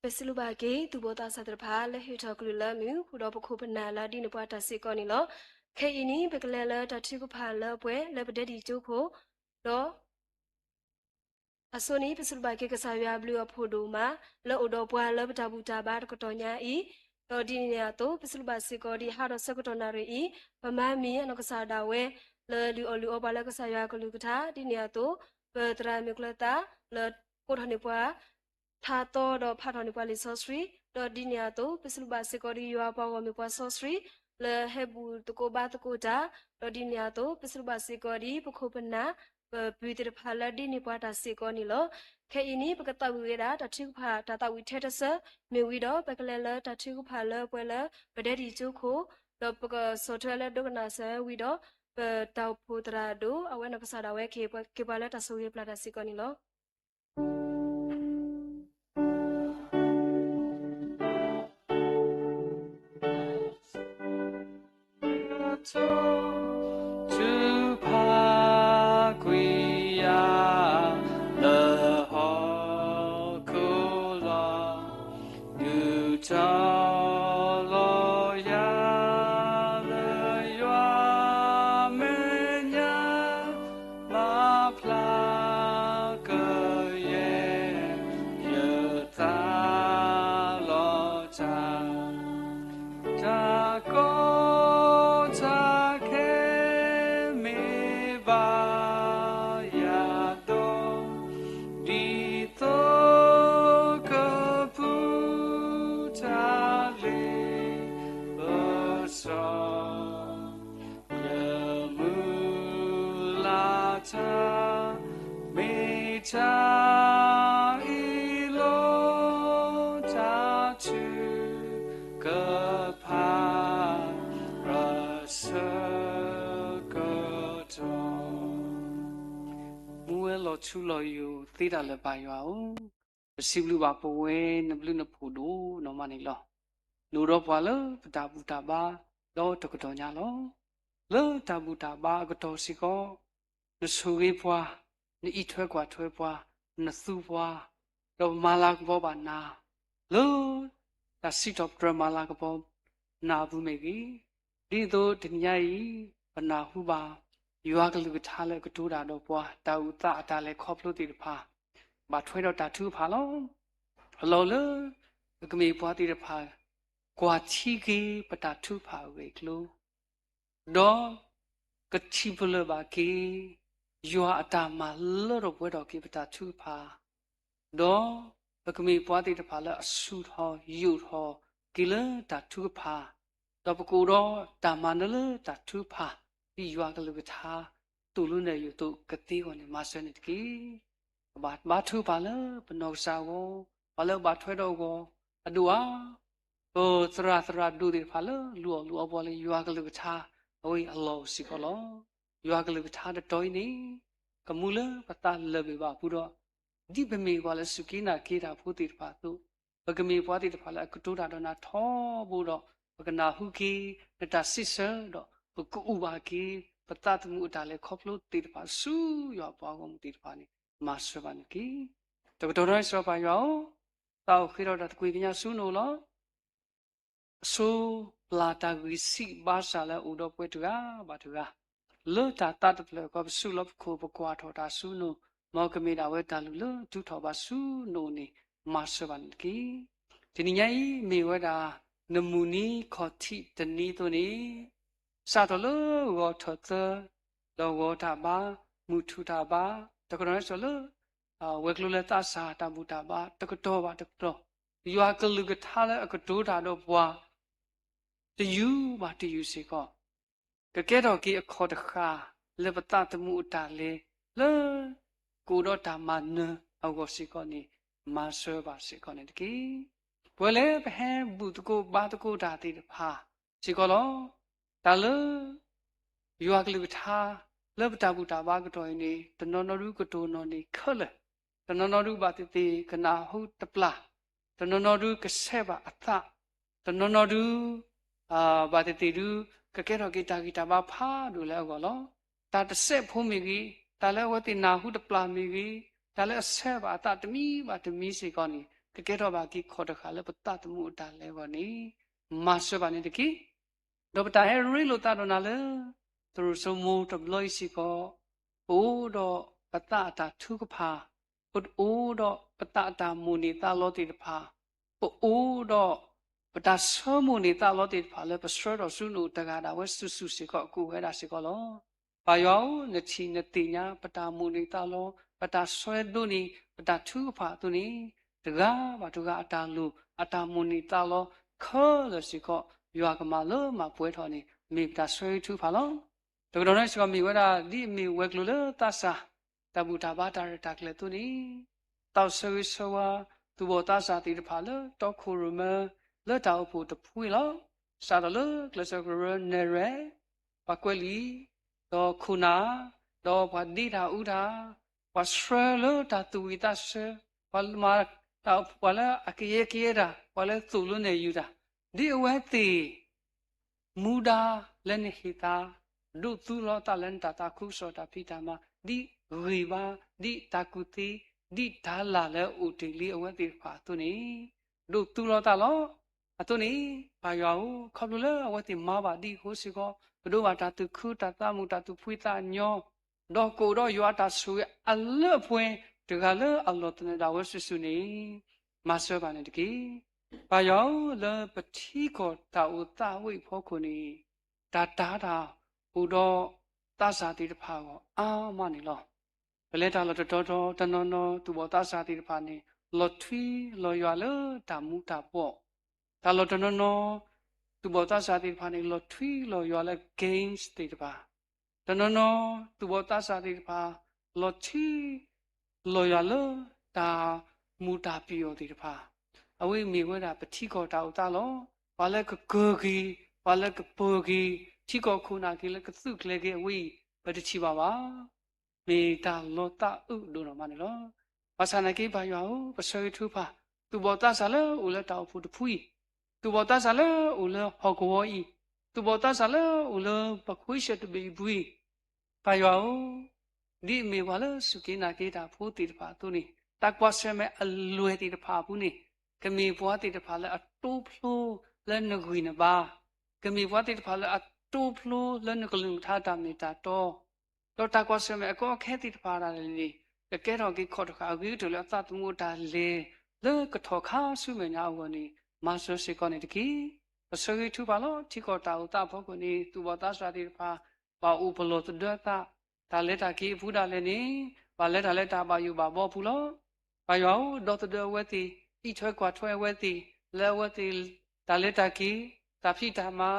ပစံးဘျုးဘၣ်က့ၤ သူၣ်ဘီၣ်သးစၢ်သ့ၣ်တဖၣ် လၢဟ့ၣ်ထီၣ်ကလုၢ်လၢအမုာ် ဃုာ်ဒီးပခိၣ်ပနၢ်လၢအဒိးန့ၢ်ပှၤတၢ်စ့ၢ်ကီးန့ၣ်လီၤ. ခဲအံၤန့ၣ် ပကလဲၤလၢတၢ်ထုကဖၣ်လၢပှဲၤလၢပဒဲဒံၣ်ကၠိခိၣ်, ဒီး အဆိန့ၣ် ပစံးဘျုးဘၣ်က့ၤကစၢ်ယွၤအဘျုးအဖှိၣ်ဒိၣ်မး လၢအိၣ်ဒီးပှၤလၢပတၢ်ဘူၣ်တၢ်ဘါတကတီၢ်ညါအံၤ, ဒီးဒ်န့ၣ်အသိး ပစံးဘျုးဘၣ်စ့ၢ်ကီး ဒ်ဟါဒီးဆၢကတီၢ်နၣ်ရံၣ်အံၤ, ပမၤမံၤအနီၢ်ကစၢ်ဒၣ်ဝဲ လၢလုၢ်အီၣ်လုၢ်အီပှၤလၢကစၢ်ယွၤအကလုၢ်ကထါ, ဒ်န့ၣ်အသိး ပသရၣ်မုၣ်ကျၢၤသး လၢကိးထီၣ်န့ၢ်ပှၤ ထါသီဒီးဖးထီၣ်န့ၢ်ပှၤလံာ်စီဆှံ, ဒီးဒ်န့ၣ်အသိး ပစံးဘျုးဘၣ်စ့ၢ်ကီး ဒ်ယွၤပှၤဂီၢ်မုၢ်ပှၤစီဆှံ လၢဟဲဘူၣ်သကိးဘါသကိးတၢ်, ဒီးဒ်န့ၣ်အသိး ပစံးဘျုးဘၣ်စ့ၢ်ကီး ဒ်ပခိၣ်ပနၢ် ပပုၢ်သ့ၣ်တဖၣ်လၢအဒိးန့ၢ်ပှၤတၢ်စ့ၢ်ကီးန့ၣ်လီၤ. ခဲအံၤန့ၣ် ပကသးဝံၣ်ဝဲဒၣ် တၢ်ထုကဖၣ် တၢ်သးဝံၣ်ထဲတဆၢ မ့ၢ်ဝံၤဒီး ပကလဲၤလၢတၢ်ထုကဖၣ်လၢပှဲၤလၢ ပဒဲဒံၣ်ကၠိခိၣ်, ဒီးပကဆီၣ်ထွဲလၢဒိကနၣ်စၢၤဝံၤဒီး ပတၢ်အိၣ်ဖှိၣ်သရၣ်ဒိၣ် အဝဲနီၢ်ကစၢ်ဒၣ်ဝဲ ကဟ့ၣ်ပှၤလၢတၢ်ဆိၣ်ဂ့ၤပျၢ်တၢ်စ့ၢ်ကီးန့ၣ်လီၤ. ထုကဖၣ်ကွံာ်ယၤလၢဟီၣ်ခိၣ်လီၤ, ဒုးတီၤလီၤယၤ လၢယွၤမဲာ်ညါ မၤဖျါကယဲၢ် ယသးလီၤတၢ်, တၢ်ကီတၢ်ခဲ မ့ၢ်ဘၣ်ယၤဒီး ဒ်သိးကပူၤတၢ်လ့ပစီ ယမုၢ်လၢ်တၢ် မ့ၢ်တၢ်အ့ၣ်လိာ် တၢ်ထုကဖၣ် အဆၢကတီၢ်, မူဝဲလီၤထူလီၤယိာ်သ့တၢ်လၢၤ ပၢ်ယွၤဧၢ, ပစံးဘျုးဘၣ်ပဝဲ နဘျုးနဖှိၣ်ဒိၣ်နီၢ်မးန့ၣ်လီၤ. နအိၣ်ဒီးပှၤလၢပတၢ်ဘူၣ်တၢ်ဘါ ဒီးတကတီၢ်ညါလီၤ. လၢတၢ်ဘူၣ်တၢ်ဘါအကတီၢ်စ့ၢ်ကီး နဆိၣ်ဂ့ၤပှၤ, နအံးထွဲကွၢ်ထွဲပှၤ, နသူပှၤ, ဒီးပမၤလၤကပီၤဘၣ်နၤ လၢတၢ်စံးထီၣ်ပတြၢၤမၤလၤကပီၤနၤအပူၤမ့ၢ်ဂ့ၤ, ဒ်သိးတနံၤညါအံၤ ပနၢ်ဟူဘၣ် ယွၤကလုၢ်ကထါလၢအကတိၤတၢ်ဒီးပှၤ တၢ်အုၣ်သးအတၢ်လဲၤခီဖျိသ့ၣ်တဖၣ် ဘၣ်ထွဲဒီးတၢ်ထုကဖၣ်လီၤ. အလီၢ်လၢ ပကမ့ၢ်ပှၤသ့ၣ်တဖၣ် ကွၢ်ထံက့ၤပတၢ်ထုကဖၣ်အဂ့ၢ်အကျိၤ ဒီးကထံၣ်ပလၢၢ်ဘၣ်က့ၤ ယွၤအတၢ်မၤလၢထီၣ်ပှဲၤထီၣ်က့ၤပတၢ်ထုကဖၣ်, ဒီးပကမ့ၢ်ပှၤသ့ၣ်တဖၣ်လၢအဆူၣ်ထီၣ်ယိာ်ထီၣ်က့ၤလၢတၢ်ထုကဖၣ်, ဒီးပကအိၣ်ဒီးတၢ်မၤနၢၤလၢတၢ်ထုကဖၣ် ဒ်ယွၤကလုၢ်ကထါ သိၣ်လိနဲၣ်ယိာ်သိးကသ့အဂီၢ်န့ၣ် မၤစၢၤန့ၣ်တက့ၢ်. ပဘၣ်ဘါထုကဖၣ်လၢပနီၢ်ကစၢ်အဂီၢ်, ပှၤလၢအဘၣ်ထွဲဒီးအဂီၢ်, အဒိၣ်ဧါ ပသရၣ်သရၣ်ဒိၣ်သ့ၣ်တဖၣ်လၢ လူၤအီၣ်လူၤအီပှၤလၢယွၤကလုၢ်ကထါ အဝဲအံၤအလီၢ်အိၣ်စ့ၢ်ကီးလီၤ. ယွၤကလုၢ်ကထါတတီၤအံၤန့ၣ် ကမူလၢပသးလၢာ်ဘၣ်အပူၤဒီး ဒ်ပမ့ၢ်ပှၤလၢစူၢ်က့ၤနာ်က့ၤတၢ်ဖိသ့ၣ်တဖၣ်အသိး, ပကမ့ၢ်ပှၤသ့ၣ်တဖၣ်လၢအကတိၤတၢ်ဒီးနၤထီဘိဒီး ပကနၢ်ဟူက့ၤနတၢ်စံးဆၢဒီး ပကအိၣ်ဘၣ်က့ၤ ပသးသမူအတၢ်လဲၤခီဖျိသ့ၣ်တဖၣ်ဆူယွၤအပှၤဂီၢ်မုၢ်သ့ၣ်တဖၣ်န့ၣ် မၤစၢၤဘၣ်န့ၣ်တက့ၢ်. တကတီၢ်နီၣ်စံးပၢ်ယွၤဧၢ, သးအိၣ်ဃ့ထီၣ်တၢ်သကွံာ်ကညးဆူနအိၣ်လီၤ. အဆိပျၢ်တၢ်ဂံၢ်ဆံးဘါစၢ်လၢအိၣ်ဒီးပှၤတဂၤဘၣ်တဂၤ, လၢတၢ်သးတဖျၢၣ်အဂီၢ် ပစူးလီၤပခိၣ် ပကွၢ်ထီၣ်တၢ်ဆူနအိၣ်, မ်ကမ့ၢ်ဒၣ်ဝဲတၢ်လုၢ်လၢတုၤထီၣ်ဘၣ်ဆူနအိၣ်န့ၣ် မၤစၢၤဘၣ်န့ၣ်တက့ၢ်. တနံၤညါအံၤ မ့ၢ်ဝဲဒၣ် နမုၢ်နံၤခီၣ်ထံးတနံၤအသိးန့ၣ် စးထီၣ်လၢဂီၤထီၣ်သၢ ဒီးဂီၤတၢ်ဘါ မုၢ်ထူၣ်တၢ်ဘါ, တကတီၢ်နီၣ်စံးလၢ ဝဲၤကျိၤလၢသးစၢ်တၢ်ဘူၣ်တၢ်ဘါ တကတီၢ်ဘၣ်တကတီၢ်, ယွၤကလုၢ်ကထါလၢအကတိၤတၢ်ဒီးပှၤ တယုၢ်ဘၣ်တယုၢ်စ့ၢ်ကီး ကကဲထီၣ်က့ၤအခီၣ်တဃာ် လၢပသးသမူအတၢ်လဲၤ လၢကအိၣ်ဒီးတၢ်မၤနၢၤအဂီၢ်စ့ၢ်ကီးန့ၣ် မၤစၢၤဘၣ်စ့ၢ်ကီးန့ၣ်တက့ၢ်. ပဝဲလၢပဟဲဘူၣ်သကိးဘါသကိးတၢ်သ့ၣ်တဖၣ်စ့ၢ်ကီးလီၤ. တၢ်လၢ ယွၤကလုၢ်ကထါ လၢပတၢ်ဘူၣ်တၢ်ဘါကတီၢ်အံၤန့ၣ် တနီၤနီၤဒုကတိၤနီၣ်န့ၢ်ခဲလၢာ်, တနီၤနီၤဒုဘၣ်သ့ၣ်သ့ၣ်ကနၢ်ဟူတပျၢ်, တနီၤနီၤဒုကဆဲးဘၣ်အသး, တနီၤနီၤဒု ဘၣ်သ့ၣ်သ့ၣ်ဒု ကကဲထီၣ်က့ၤတၢ်ဂံၢ်တၢ်ဘါဖးဒိၣ်လၢအဂီၢ်လီၤ. တၢ်တစဲးဖိမ့ၢ်ဂ့ၤ, တၢ်လၢအဝဲသ့ၣ်နၢ်ဟူတပျၢ်မ့ၢ်ဂ့ၤ, တၢ်လၢအဆဲးဘၣ်အသးတမံၤဘၣ်တမံၤစ့ၢ်ကီးန့ၣ် ကကဲထီၣ်ဘၣ်က့ၤခီၣ်တဃာ်လၢပသးသမူအတၢ်လဲၤအဂီၢ်န့ၣ် မၤစၢၤဘၣ်န့ၣ်တက့ၢ်. ဒီးပတၢ်ဟဲရ့လိာ်သးဒီးနၤလၢ သရိာ်စိမိၤတဘျီအံၤစ့ၢ်ကီး, ပအိၣ်ဒီးပသးအတၢ်ထုကဖၣ်, ပအိၣ်ဒီးပသးအတၢ်မိၣ်န့ၢ်သးလီသ့ၣ်တဖၣ်, ပအိၣ်ဒီးပတၢ်ဆၢမိၣ်န့ၢ်သးလီသ့ၣ်တဖၣ် လၢပဆှၢထီၣ်ဆူနအိၣ်တဂၤဒၣ်ဝဲစုာ်စုာ်စ့ၢ်ကီး ကအိၣ်ဝဲဒၣ်စ့ၢ်ကီးလီၤ. ပၢ်ယွၤဧၢ, နထံၣ်နသ့ၣ်ညါ ပတၢ်မိၣ်န့ၢ်သးလီ, ပတၢ်ဆၢဒိးန့ၢ် ပတၢ်ထုကဖၣ်အသိးန့ၣ်, တဂၤဘၣ်တဂၤအတၢ်လိၣ် အတၢ်မိၣ်န့ၢ်သးလီခဲလၢာ်စ့ၢ်ကီး ယွၤကမၤလၢမၤပှဲၤထီၣ်န့ၣ် မ့ၢ်ပတၢ်ဆၢဂ့ၤထုကဖၣ်လီၤ. တကတီၢ်န့ၣ်စ့ၢ်ကီး မ့ၢ်ဝဲဒၣ် ဒ်အမ့ၢ်ဝဲၤကျိၤလၢသးစၢ် တၢ်ဘူၣ်တၢ်ဘါတၢ်ရဲၣ်တၢ်ကျဲၤအသိးန့ၣ်, သးအိၣ်ဆၢဂ့ၤဆၢဝါ သူၣ်ဘီၣ်သးစၢ်သ့ၣ်တဖၣ်လၢတီခိၣ်ရိၣ်မဲ လၢတၢ်အိၣ်ဖှိၣ်တဖုအံၤလီၤ. စးထီၣ်လၢကျဲးစၢးကရၢနဲၣ်ရွဲၣ်, ပှၤကွဲးလံာ်, ဒီးခိၣ်နၢ်, ဒီးပှၤဒ့တၢ်အူတၢ်, ပှၤဆှၢလၢတၢ်သူၣ်ဝံၣ်သးဆၢ, ပှၤမၤ ပှၤလၢအကယဲကယဲတၢ်, ပှၤလၢသိၣ်လိနဲၣ်ယုာ်တၢ်, ဒ်အဝဲသ့ၣ် မူဒါလၢနဟ့ၣ်သး, ဒိးသူလီၤသးလၢနတၢ်သးခုကစီၣ်တၢ်ဖံးတၢ်မၤ, ဒ်ဂ့ၢ်ဘါ, ဒ်တၢ်ကူၣ်သ့, ဒ်တၢ်လၢ်လၢအအိၣ်တ့ၢ်လံအဝဲသ့ၣ်တဖၣ်အသိးန့ၣ်, ဒိးသူလီၤသးလီၤ. အသိးန့ၣ်, ပၢ်ယွၤဧၢ, ခီဖျိလၢအဝဲသ့ၣ်မၤဘၣ်ဒ်အဃိစ့ၢ်ကီး, ပဒိးဘၣ်တၢ်သူၣ်ခုသးမုာ် တၢ်သူၣ်ဖှံသးညီ, ဒီးကအိၣ်ဒီးယွၤအတၢ်ဆိၣ်ဂ့ၤအလၢအပှဲၤ တဂၤလၢအလီၢ်သနၢၣ်ဒၣ်ဝဲစုာ်စုာ်န့ၣ်, မၤစၢၤဘၣ်န့ၣ်တက့ၢ်. ပၢ်ယွၤဧၢ, လၢပထံကီၢ်တၢ်အိၣ်သးဝဲအံၤအဖီခိၣ်န့ၣ်, တၢ်တၤတၢ်အိၣ်ဒီးသးစၢ်သ့ၣ်တဖၣ်အဂီၢ်အါမးန့ၣ်လီၤ. ပလဲၤတၢ်လီၢ်တတီၤတီၤ တနီၤနီၤသူၣ်ဘီၣ်သးစၢ်သ့ၣ်တဖၣ်န့ၣ် လီၤထွံလီၤယွၤလၢတၢ်မူတၢ်ဘှီၣ်, တၢ်လီၢ်တနီၤနီၤ သူၣ်ဘီၣ်သးစၢ်သ့ၣ်တဖၣ်န့ၣ် လီၤထွံလီၤယွၤလၢ games သ့ၣ်တဖၣ်, တနီၤနီၤ သူၣ်ဘီၣ်သးစၢ်သ့ၣ်တဖၣ် လီၤထွံ လီၤယွၤလၢတၢ်မူတၢ်ပျီၤသ့ၣ်တဖၣ်, အဝဲအံၤမ့ၢ်ဝဲဒၣ်ပထံကီၢ်တၢ်အိၣ်သးလီၤ. ပှၤလၢကကၢၤက့ၤ, ပှၤလၢကပၢၤက့ၤ, ထံကီၢ်ခိၣ်နၢ်က့ၤလၢကသုးကျဲၤက့ၤအဝဲအံၤ ပတထံၣ်ဘၣ်ဘၣ်. မ့ၢ်တၢ်လီၤသးအုးဒိၣ်နီၢ်မးန့ၣ်လီၤ. ဘၣ်ဆၣ်နာ်က့ ပၢ်ယွၤဧၢ, ပဆၢဂ့ၤထုကဖၣ် သူၣ်ဘီၣ်သးစၢ်လၢအအိၣ်လၢတၢ်အိၣ်ဖှိၣ်တဖုအံၤ, သူၣ်ဘီၣ်သးစၢ်လၢအအိၣ်လၢဟီၣ်ကဝီၤအံၤ, သူၣ်ဘီၣ်သးစၢ်လၢအအိၣ်လၢပခွ့ဆၢၣ်တဘ့ၣ်အံၤပူၤအံၤ, ပၢ်ယွၤဧၢ, ဒ်အမ့ၢ်ပှၤလၢစူၢ်က့ၤနာ်က့ၤတၢ်ဖိသ့ၣ်တဖၣ်အသိးန့ၣ်, တၢ်ကွၢ်ဆၢၣ်မဲာ်အလွဲၢ်သ့ၣ်တဖၣ်အပူၤန့ၣ်, ကမ့ၢ်ပှၤသ့ၣ်တဖၣ်လၢအတိဖျိလၢနဂံၢ်နဘါ, ကမ့ၢ်ပှၤသ့ၣ်တဖၣ်လၢအတိဖျိလၢနကလုၢ်ကထါတၢ်မ့ၢ်တၢ်တီ, ဒီးတၢ်ကွၢ်ဆၢၣ်မဲာ်အကီအခဲသ့ၣ်တဖၣ်ဒၣ်လဲာ်န့ၣ်, ကကဲထီၣ်က့ၤခီၣ်တဃာ်အဂ့ၤကတၢၢ်လၢအသးသမူအတၢ်လဲၤ လၢကထီၣ်ခါဆူမဲာ်ညါအဂီၢ်န့ၣ်, မၤစၢၤစ့ၢ်ကီးန့ၣ်တက့ၢ်. ပဆၢဂ့ၤထုကဖၣ်လီၤ. ထံကီၢ်တၢ်အိၣ်သးအဖီခိၣ်န့ၣ် သူၣ်ဘီၣ်သးစၢ်သ့ၣ်တဖၣ် ဘၣ်အိၣ်ပလီၢ်သဒၢအသး, တၢ်လဲၤတၢ်က့ၤအပူၤဒၣ်လဲာ်န့ၣ်, ဘၣ်လဲၤတၢ်လၢတၢ်ဘၣ်ယိၣ်ဘၣ်ဘှီအပူၤလီၤ. ပၢ်ယွၤဧၢ, ဒီသဒၢအဝဲသ့ၣ်, အံးထွဲကွၢ်ထွဲအဝဲသ့ၣ်, လၢအဝဲသ့ၣ် တၢ်လဲၤတၢ်က့ၤ, တၢ်ဖံးတၢ်မၤ,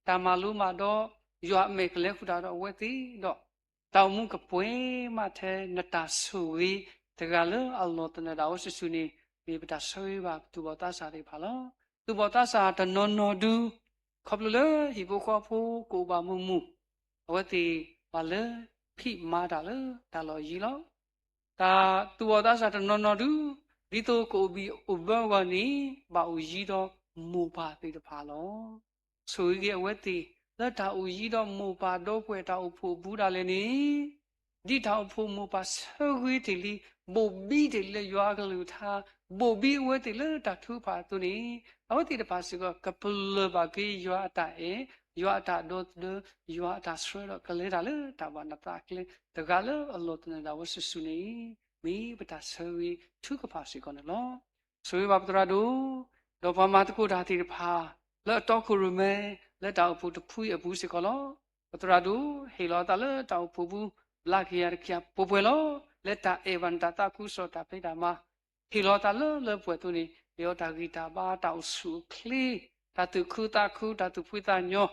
တၢ်မၤလိမၤဒိး, ယွၤအမဲာ်ကလဲၤဃုာ်တၢ်ဒီးအဝဲသ့ၣ်ဒီး, တၢ်အိၣ်မူကပှဲၤမးထဲနတၢ်ဆိၣ်ဂ့ၤ, တဂၤလၢအလီၢ်သနၢၣ်ဒၣ်ဝဲစုာ်စုာ်န့ၣ်, မ့ၢ်ပတၢ်ဆၢဂ့ၤဘၣ်သူၣ်ဘီၣ်သးစၢ်သ့ၣ်တဖၣ်လီၤ. သူၣ်ဘီၣ်သးစၢ်တနီၤနီၤဒု, ခီဖျိလၢဟံၣ်ဖိဃီဖိကအိၣ်ဘၣ်မုာ်မုာ်, အဝဲသ့ၣ်ဘၣ်လၢဖံးမၤတၢ်လၢတၢ်လီၢ်ယံၤလီၤ. တၢ်သူၣ်ဘီၣ်သးစၢ်တနီၤနီၤဒု, ဒ်သိးကအိၣ်ဘံၣ်အိၣ်ဘၢအဂီၢ်န့ၣ်, ဘၣ်အိၣ်ယံၤဒီးမိၢ်ပၢ်သ့ၣ်တဖၣ်လီၤ. ဆိၣ်ဂ့ၤက့ၤအဝဲသ့ၣ် လၢတၢ်အိၣ်ယံၤဒီးမိၢ်ပၢ်ဒီပုၢ်ဝဲၢ်တၢ်အိၣ်ဖှိၣ်အပူၤဒၣ်လဲာ်န့ၣ်, ဒ်တၢ်အိၣ်ဖှိၣ်မိၢ်ပၢ်ဆၢဂ့ၤတ့ၢ်လံ, ဘိၣ်ဘံတ့ၢ်လံလၢယွၤအကလုၢ်ကထါ, ဘိၣ်ဘံအဝဲသ့ၣ်လၢတၢ်ထုကဖၣ်အသိးန့ၣ်, အဝဲသ့ၣ်တဖၣ်စ့ၢ်ကီး ကပလၢၢ်ဘၣ်က့ၤယွၤအတၢ်အဲၣ်, ယွၤအတၢ်ဒီသဒၢ, ယွၤအတၢ်ဆှၢဒီးကလဲၤတၢ်လၢတၢ်ဘၣ်နသးအကျဲ, တဂၤလၢအလီၢ်သနၢၣ်ဒၣ်ဝဲစုာ်စုာ်န့ၣ်, မ့ၢ်ပတၢ်ဆၢဂ့ၤထုကဖၣ်စ့ၢ်ကီးန့ၣ်လီၤ. ဆိၣ်ဂ့ၤဘၣ်ပသရၣ်ဒိၣ်, ဒီးပှၤမၤသကိးတၢ်သ့ၣ်တဖၣ်, လၢအတီခိၣ်ရိၣ်မဲ, လၢတၢ်အိၣ်ဖှိၣ်တဖုအံၤအပူၤစ့ၢ်ကီးလီၤ. ပသရၣ်ဒိၣ်ဟ့ၣ်လီၤအသးလၢတၢ်အိၣ်ဖှိၣ်ပူၤ, ဘျါက့ၤယၤတက့ၢ်ပှဲၤပှဲၤလီၤ. လၢတၢ်အဲၣ်ဘၣ်နတၢ်သးခုကစီၣ်တၢ်ဖံးတၢ်မၤ, ဟ့ၣ်လီၤအသးလၢလၢပှဲၤပှဲၤအသိးန့ၣ်, ဟ့ၣ်လီၤတၢ်ဂံၢ်တၢ်ဘါ, တၢ်အိၣ်ဆူၣ်အိၣ်ချ့, တၢ်သူၣ်ခုသးခု, တၢ်သူၣ်ဖှံသးညီ,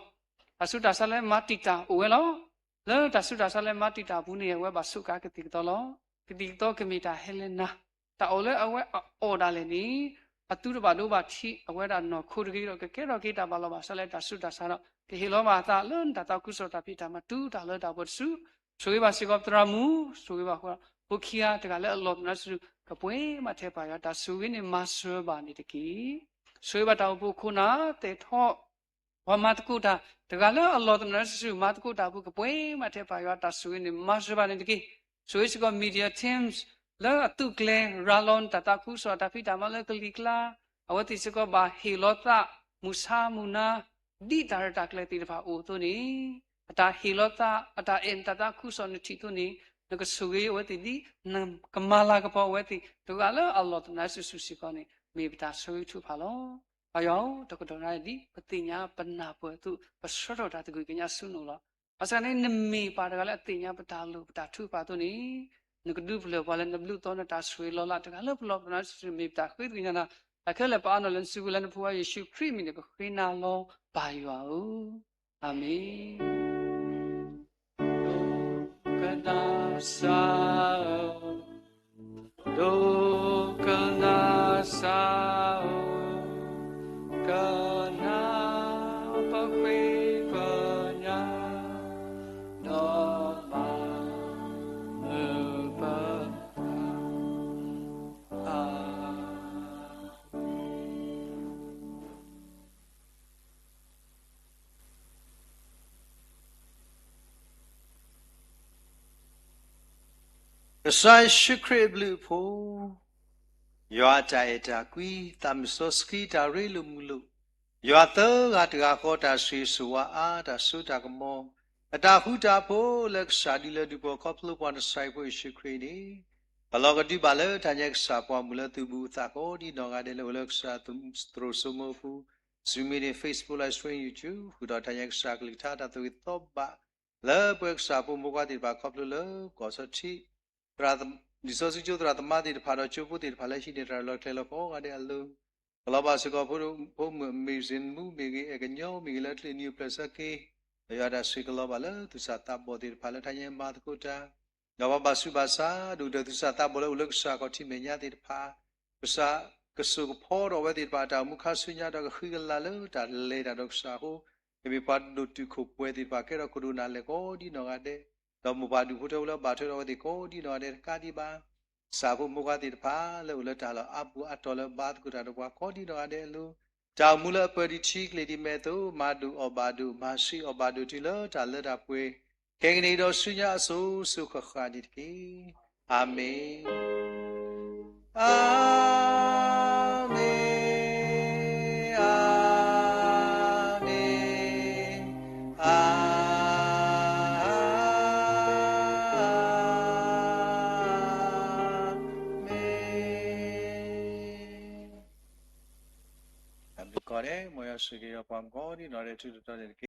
တၢ်ဆူးတၢ်ဆါလၢမၤတံာ်တာ်အိၣ်ဝဲလီၤ. လၢတၢ်ဆူးတၢ်ဆါလၢမၤတံာ်တာ်အပူၤန့ၣ်, အဝဲဘၣ်စူးကါကသံၣ်ကသီလီၤ. ကသံၣ်ကသီကမ့ၢ်တၢ်ဟဲလၢနၤ, တၢ်အိၣ်လၢအဝဲအအီၣ်ဒၣ်လဲာ်န့ၣ်, အသူတဘၣ်ဒိဘၣ်ထံး, အဝဲဒၣ်နီၢ်ခိတဂ့ၤဒီး ကကဲထီၣ်က့ၤတၢ်ဘၣ်လီၤဘၣ်စးလၢတၢ်ဆူးတၢ်ဆါဒီး, ကဟ့ၣ်လီၤဘၣ်အသးလၢနတၢ်သးခုကစီၣ်တၢ်ဖံးတၢ်မၤတုၤတၢ်လၢတၢ်ပှဲၤတစု, ဆိၣ်ဂ့ၤဘၣ်စ့ၢ်ကီးပသရၣ်မုၣ်, ဆိၣ်ဂ့ၤဘၣ်ဃိ, ဖိခံဂၤတဂၤလၢအလီၢ်သနၢၣ်စုာ်စုာ်, ကပှဲၤမးထဲပၢ်ယွၤတၢ်ဆိၣ်ဂ့ၤန့ၣ်မၤစၢၤဘၣ်န့ၣ်တက့ၢ်. ဆိၣ်ဂ့ၤဘၣ်တၢ်အိၣ်ဖှိၣ်ခိၣ်နၢ်သဲးထီၣ် ပှၤမၤသကိးတၢ်, တဂၤလၢအလီၢ်သနၢၣ်စုာ်စုာ် မၤသကိးတၢ်အပူၤ ကပှဲၤမးထဲပၢ်ယွၤတၢ်ဆိၣ်ဂ့ၤန့ၣ် မၤစၢၤဘၣ်န့ၣ်တက့ၢ်. ဆိၣ်ဂ့ၤစ့ၢ်ကီး media teams, လၢအသုးကျဲၤရၤလီၤနတၢ်သးခုကစီၣ် တၢ်ဖံးတၢ်မၤလၢကလံၤကျါ, အဝဲသ့ၣ်စ့ၢ်ကီးဘၣ်ဟ့ၣ်လီၤသး မုၢ်ဆါမုၢ်နၤ ဒ်တၢ်ရဲၣ်တၢ်ကျဲၤသ့ၣ်တဖၣ်အိၣ်အသိးန့ၣ်, အတၢ်ဟ့ၣ်လီၤသး အတၢ်အဲၣ်နတၢ်သးခုကစီၣ်နထံၣ်အသိးန့ၣ်, နကဆိၣ်ဂ့ၤအဝဲသ့ၣ်ဒ် နကမၤလၤကပီၤအဝဲသ့ၣ် တဂၤလၢအလီၢ်သနၢၣ်စုဆူၣ်စ့ၢ်ကီးန့ၣ် မ့ၢ်ပတၢ်ဆိၣ်ဂ့ၤထုကဖၣ်လီၤ. ပၢ်ယွၤဧၢ, တကတီၢ်ညါဒ်ပသ့ၣ်ညါပနၢ်ပၢၢ်အသိး ပဆှၢထီၣ်တၢ်သဂၢၢ်ကညးဆူနအိၣ်လီၤ. ဘၣ်ဆၣ်န့ၣ် နမ့ၢ်ပှၤတဂၤလၢအသ့ၣ်ညါပတၢ်လိၣ်ပတၢ်ထုကဖၣ်အသိးန့ၣ်, နကဒုးပလၢၢ်ပှၤလၢနဘျုးသီနတၢ်ဆိၣ်ဂ့ၤလီၤလး တဂၤလၢပလီၢ်သနၢၣ်စုဆူၣ် မ့ၢ်ပတၢ်ဃ့ကညးနၤ, တၢ်ခဲလၢာ်ပအါနီၣ်လၢနစုပူၤလၢနဖိခွါယ့ၣ်ၡူးခရံာ်အမံၤန့ၣ် ပဃ့နၤလီၤ ပၢ်ယွၤဧၢ. အၤမ့ၣ်. ဒိကနၣ်စၢ်ဧၢ, ဒိကနၣ်စၢ်ဧၢ, ကနၣ်ပဃ့ကညး, ဒီးမၤနၢၤပ ကစၢ်ယ့ၣ်ၡူးခရံာ်အဘျုးအဖှိၣ်, ယွၤအတၢ်အဲၣ်တၢ်ကွံ, သးမုၢ်စီဆှံတၢ်ရ့လိာ်မုာ်လိာ်, ယွၤသၢဂၤတဂၤဃီတၢ်ဆိၣ်ဂ့ၤဆိၣ်ဝါအါ တၢ်စိတၢ်ကမီၤ, အတၢ်ဃူတၢ်ဖိးလၢကစၢ်ဒုးလၢဒုးပှၤခီဖျိပှၤနစၢ်ယ့ၣ်ဖိယ့ၣ်ၡူးခရံာ်န့ၣ်, ပလီၢ်ကဒုဘၣ်လၢတၢ်ညါကစၢ်ပှၤမုၢ်လၢသုးဘူးအသးကိးဒ်နီၢ်ဂၤဒဲးလၢအိၣ်လၢကစၢ်သရိာ်စိမိၢ်အပူၤ, Zoom meeting, Facebook Live Stream, YouTube ဃုာ်ဒီးတၢ်ညါကစၢ်ကလုၢ်ကထါ တၢ်သဂၢၢ်သီဘၣ် လၢပဝဲကစၢ်ဖိမုၢ်ပှၤသ့ၣ်တဖၣ်ခီဖျိလၢကီၢ်စီထံ လံာ်စီဆှံကၠိသရၣ်သမါသ့ၣ်တဖၣ်ဒီးကၠိဖိသ့ၣ်တဖၣ်လၢဟံးန့ၢ်တၢ်လီၢ်ကျဲလီၢ်ကိးဂၤဒဲးအလိၤ, ကလီၤဘၣ်စ့ၢ်ကီး ဖိမုၣ် Amazing မူမ့ၢ်ဂ့ၤ, အဲၣ်ကညီမ့ၢ်ဂ့ၤ, လၢအချ့နံၤပျဲၢ်ဆၢက့ၤ, ဒီးယွၤတၢ်ဆိၣ်ဂ့ၤကလီၤဘၣ်လၢသူၣ်စၢ်သးဘီၣ်သ့ၣ်တဖၣ်လၢတၢ်ညါမၤသကိးတၢ်, ဒီးပှၤဘၣ်ဆူးဘၣ်ဆါ ဒိၣ်ကတၢၢ်သူၣ်စၢ်သးဘီၣ်လၢအိၣ်လၢကစၢ်ခီၣ်ထံးမဲာ်ညါသ့ၣ်တဖၣ်, ကစၢ်ကစိာ်ကဖီဒီးအဝဲသ့ၣ်တဖၣ်အတၢ်အိၣ်မူခါဆူညါ ဒီးကဃံကလၤလၢတၢ်လဲၤတၢ်ဒီးကစၢ်အဃိ, ကမ့ၢ်ပှၤဒိၣ်တုာ်ခိၣ်ပှဲၤသ့ၣ်တဖၣ် ကဲထီၣ်ခိၣ်ဒိၣ်နၢ်လဲၢ်ကိးဒ်နီၢ်ဂၤဒဲး, ဒီးမိၢ်ပၢ်ဒူၣ်ဖိထၢဖိလၢအဘၣ်ထွဲဒီးအဝဲသ့ၣ်ကိးဒ်နီၢ်ဂၤဒဲးတကးဒံးဘၣ် ကစၢ်ဖိမုၢ်ပှၤသ့ၣ်တဖၣ် လၢအိၣ်လၢတၢ်လီၢ်အါပူၤအါတီၤလၢဘါသကိးတၢ်ဒီးပှၤကိးဒ်နီၢ်ဂၤဒဲးအလိၤ, တၢ်အိၣ်မူလၢအပၢၤဒံးထံကလ့ၢ်ဒံးမဲာ်အသိး မၤဒိၣ်အီၣ်ဘၣ်ဒိၣ်, မၤဆံးအီၣ်ဘၣ်ဒိၣ်တုၤလၢတၢ်လၢတၢ်ပှဲၤ, ခဲကနံၣ်အံၤဒီးဆူညါအစိၤစိၤဃၣ်ဃၣ်န့ၣ်တက့ၢ်. အၤမ့ၣ်, အၤမ့ၣ်, အၤမ့ၣ်. တၢ်ဘျုးကိးဂၤဒဲး, မ်ယွၤဆိၣ်ဂ့ၤပှၤကိးဒ်နီၢ်ဂၤဒဲးထူးထူးတီၤတီၤန့ၣ်တက့ၢ်.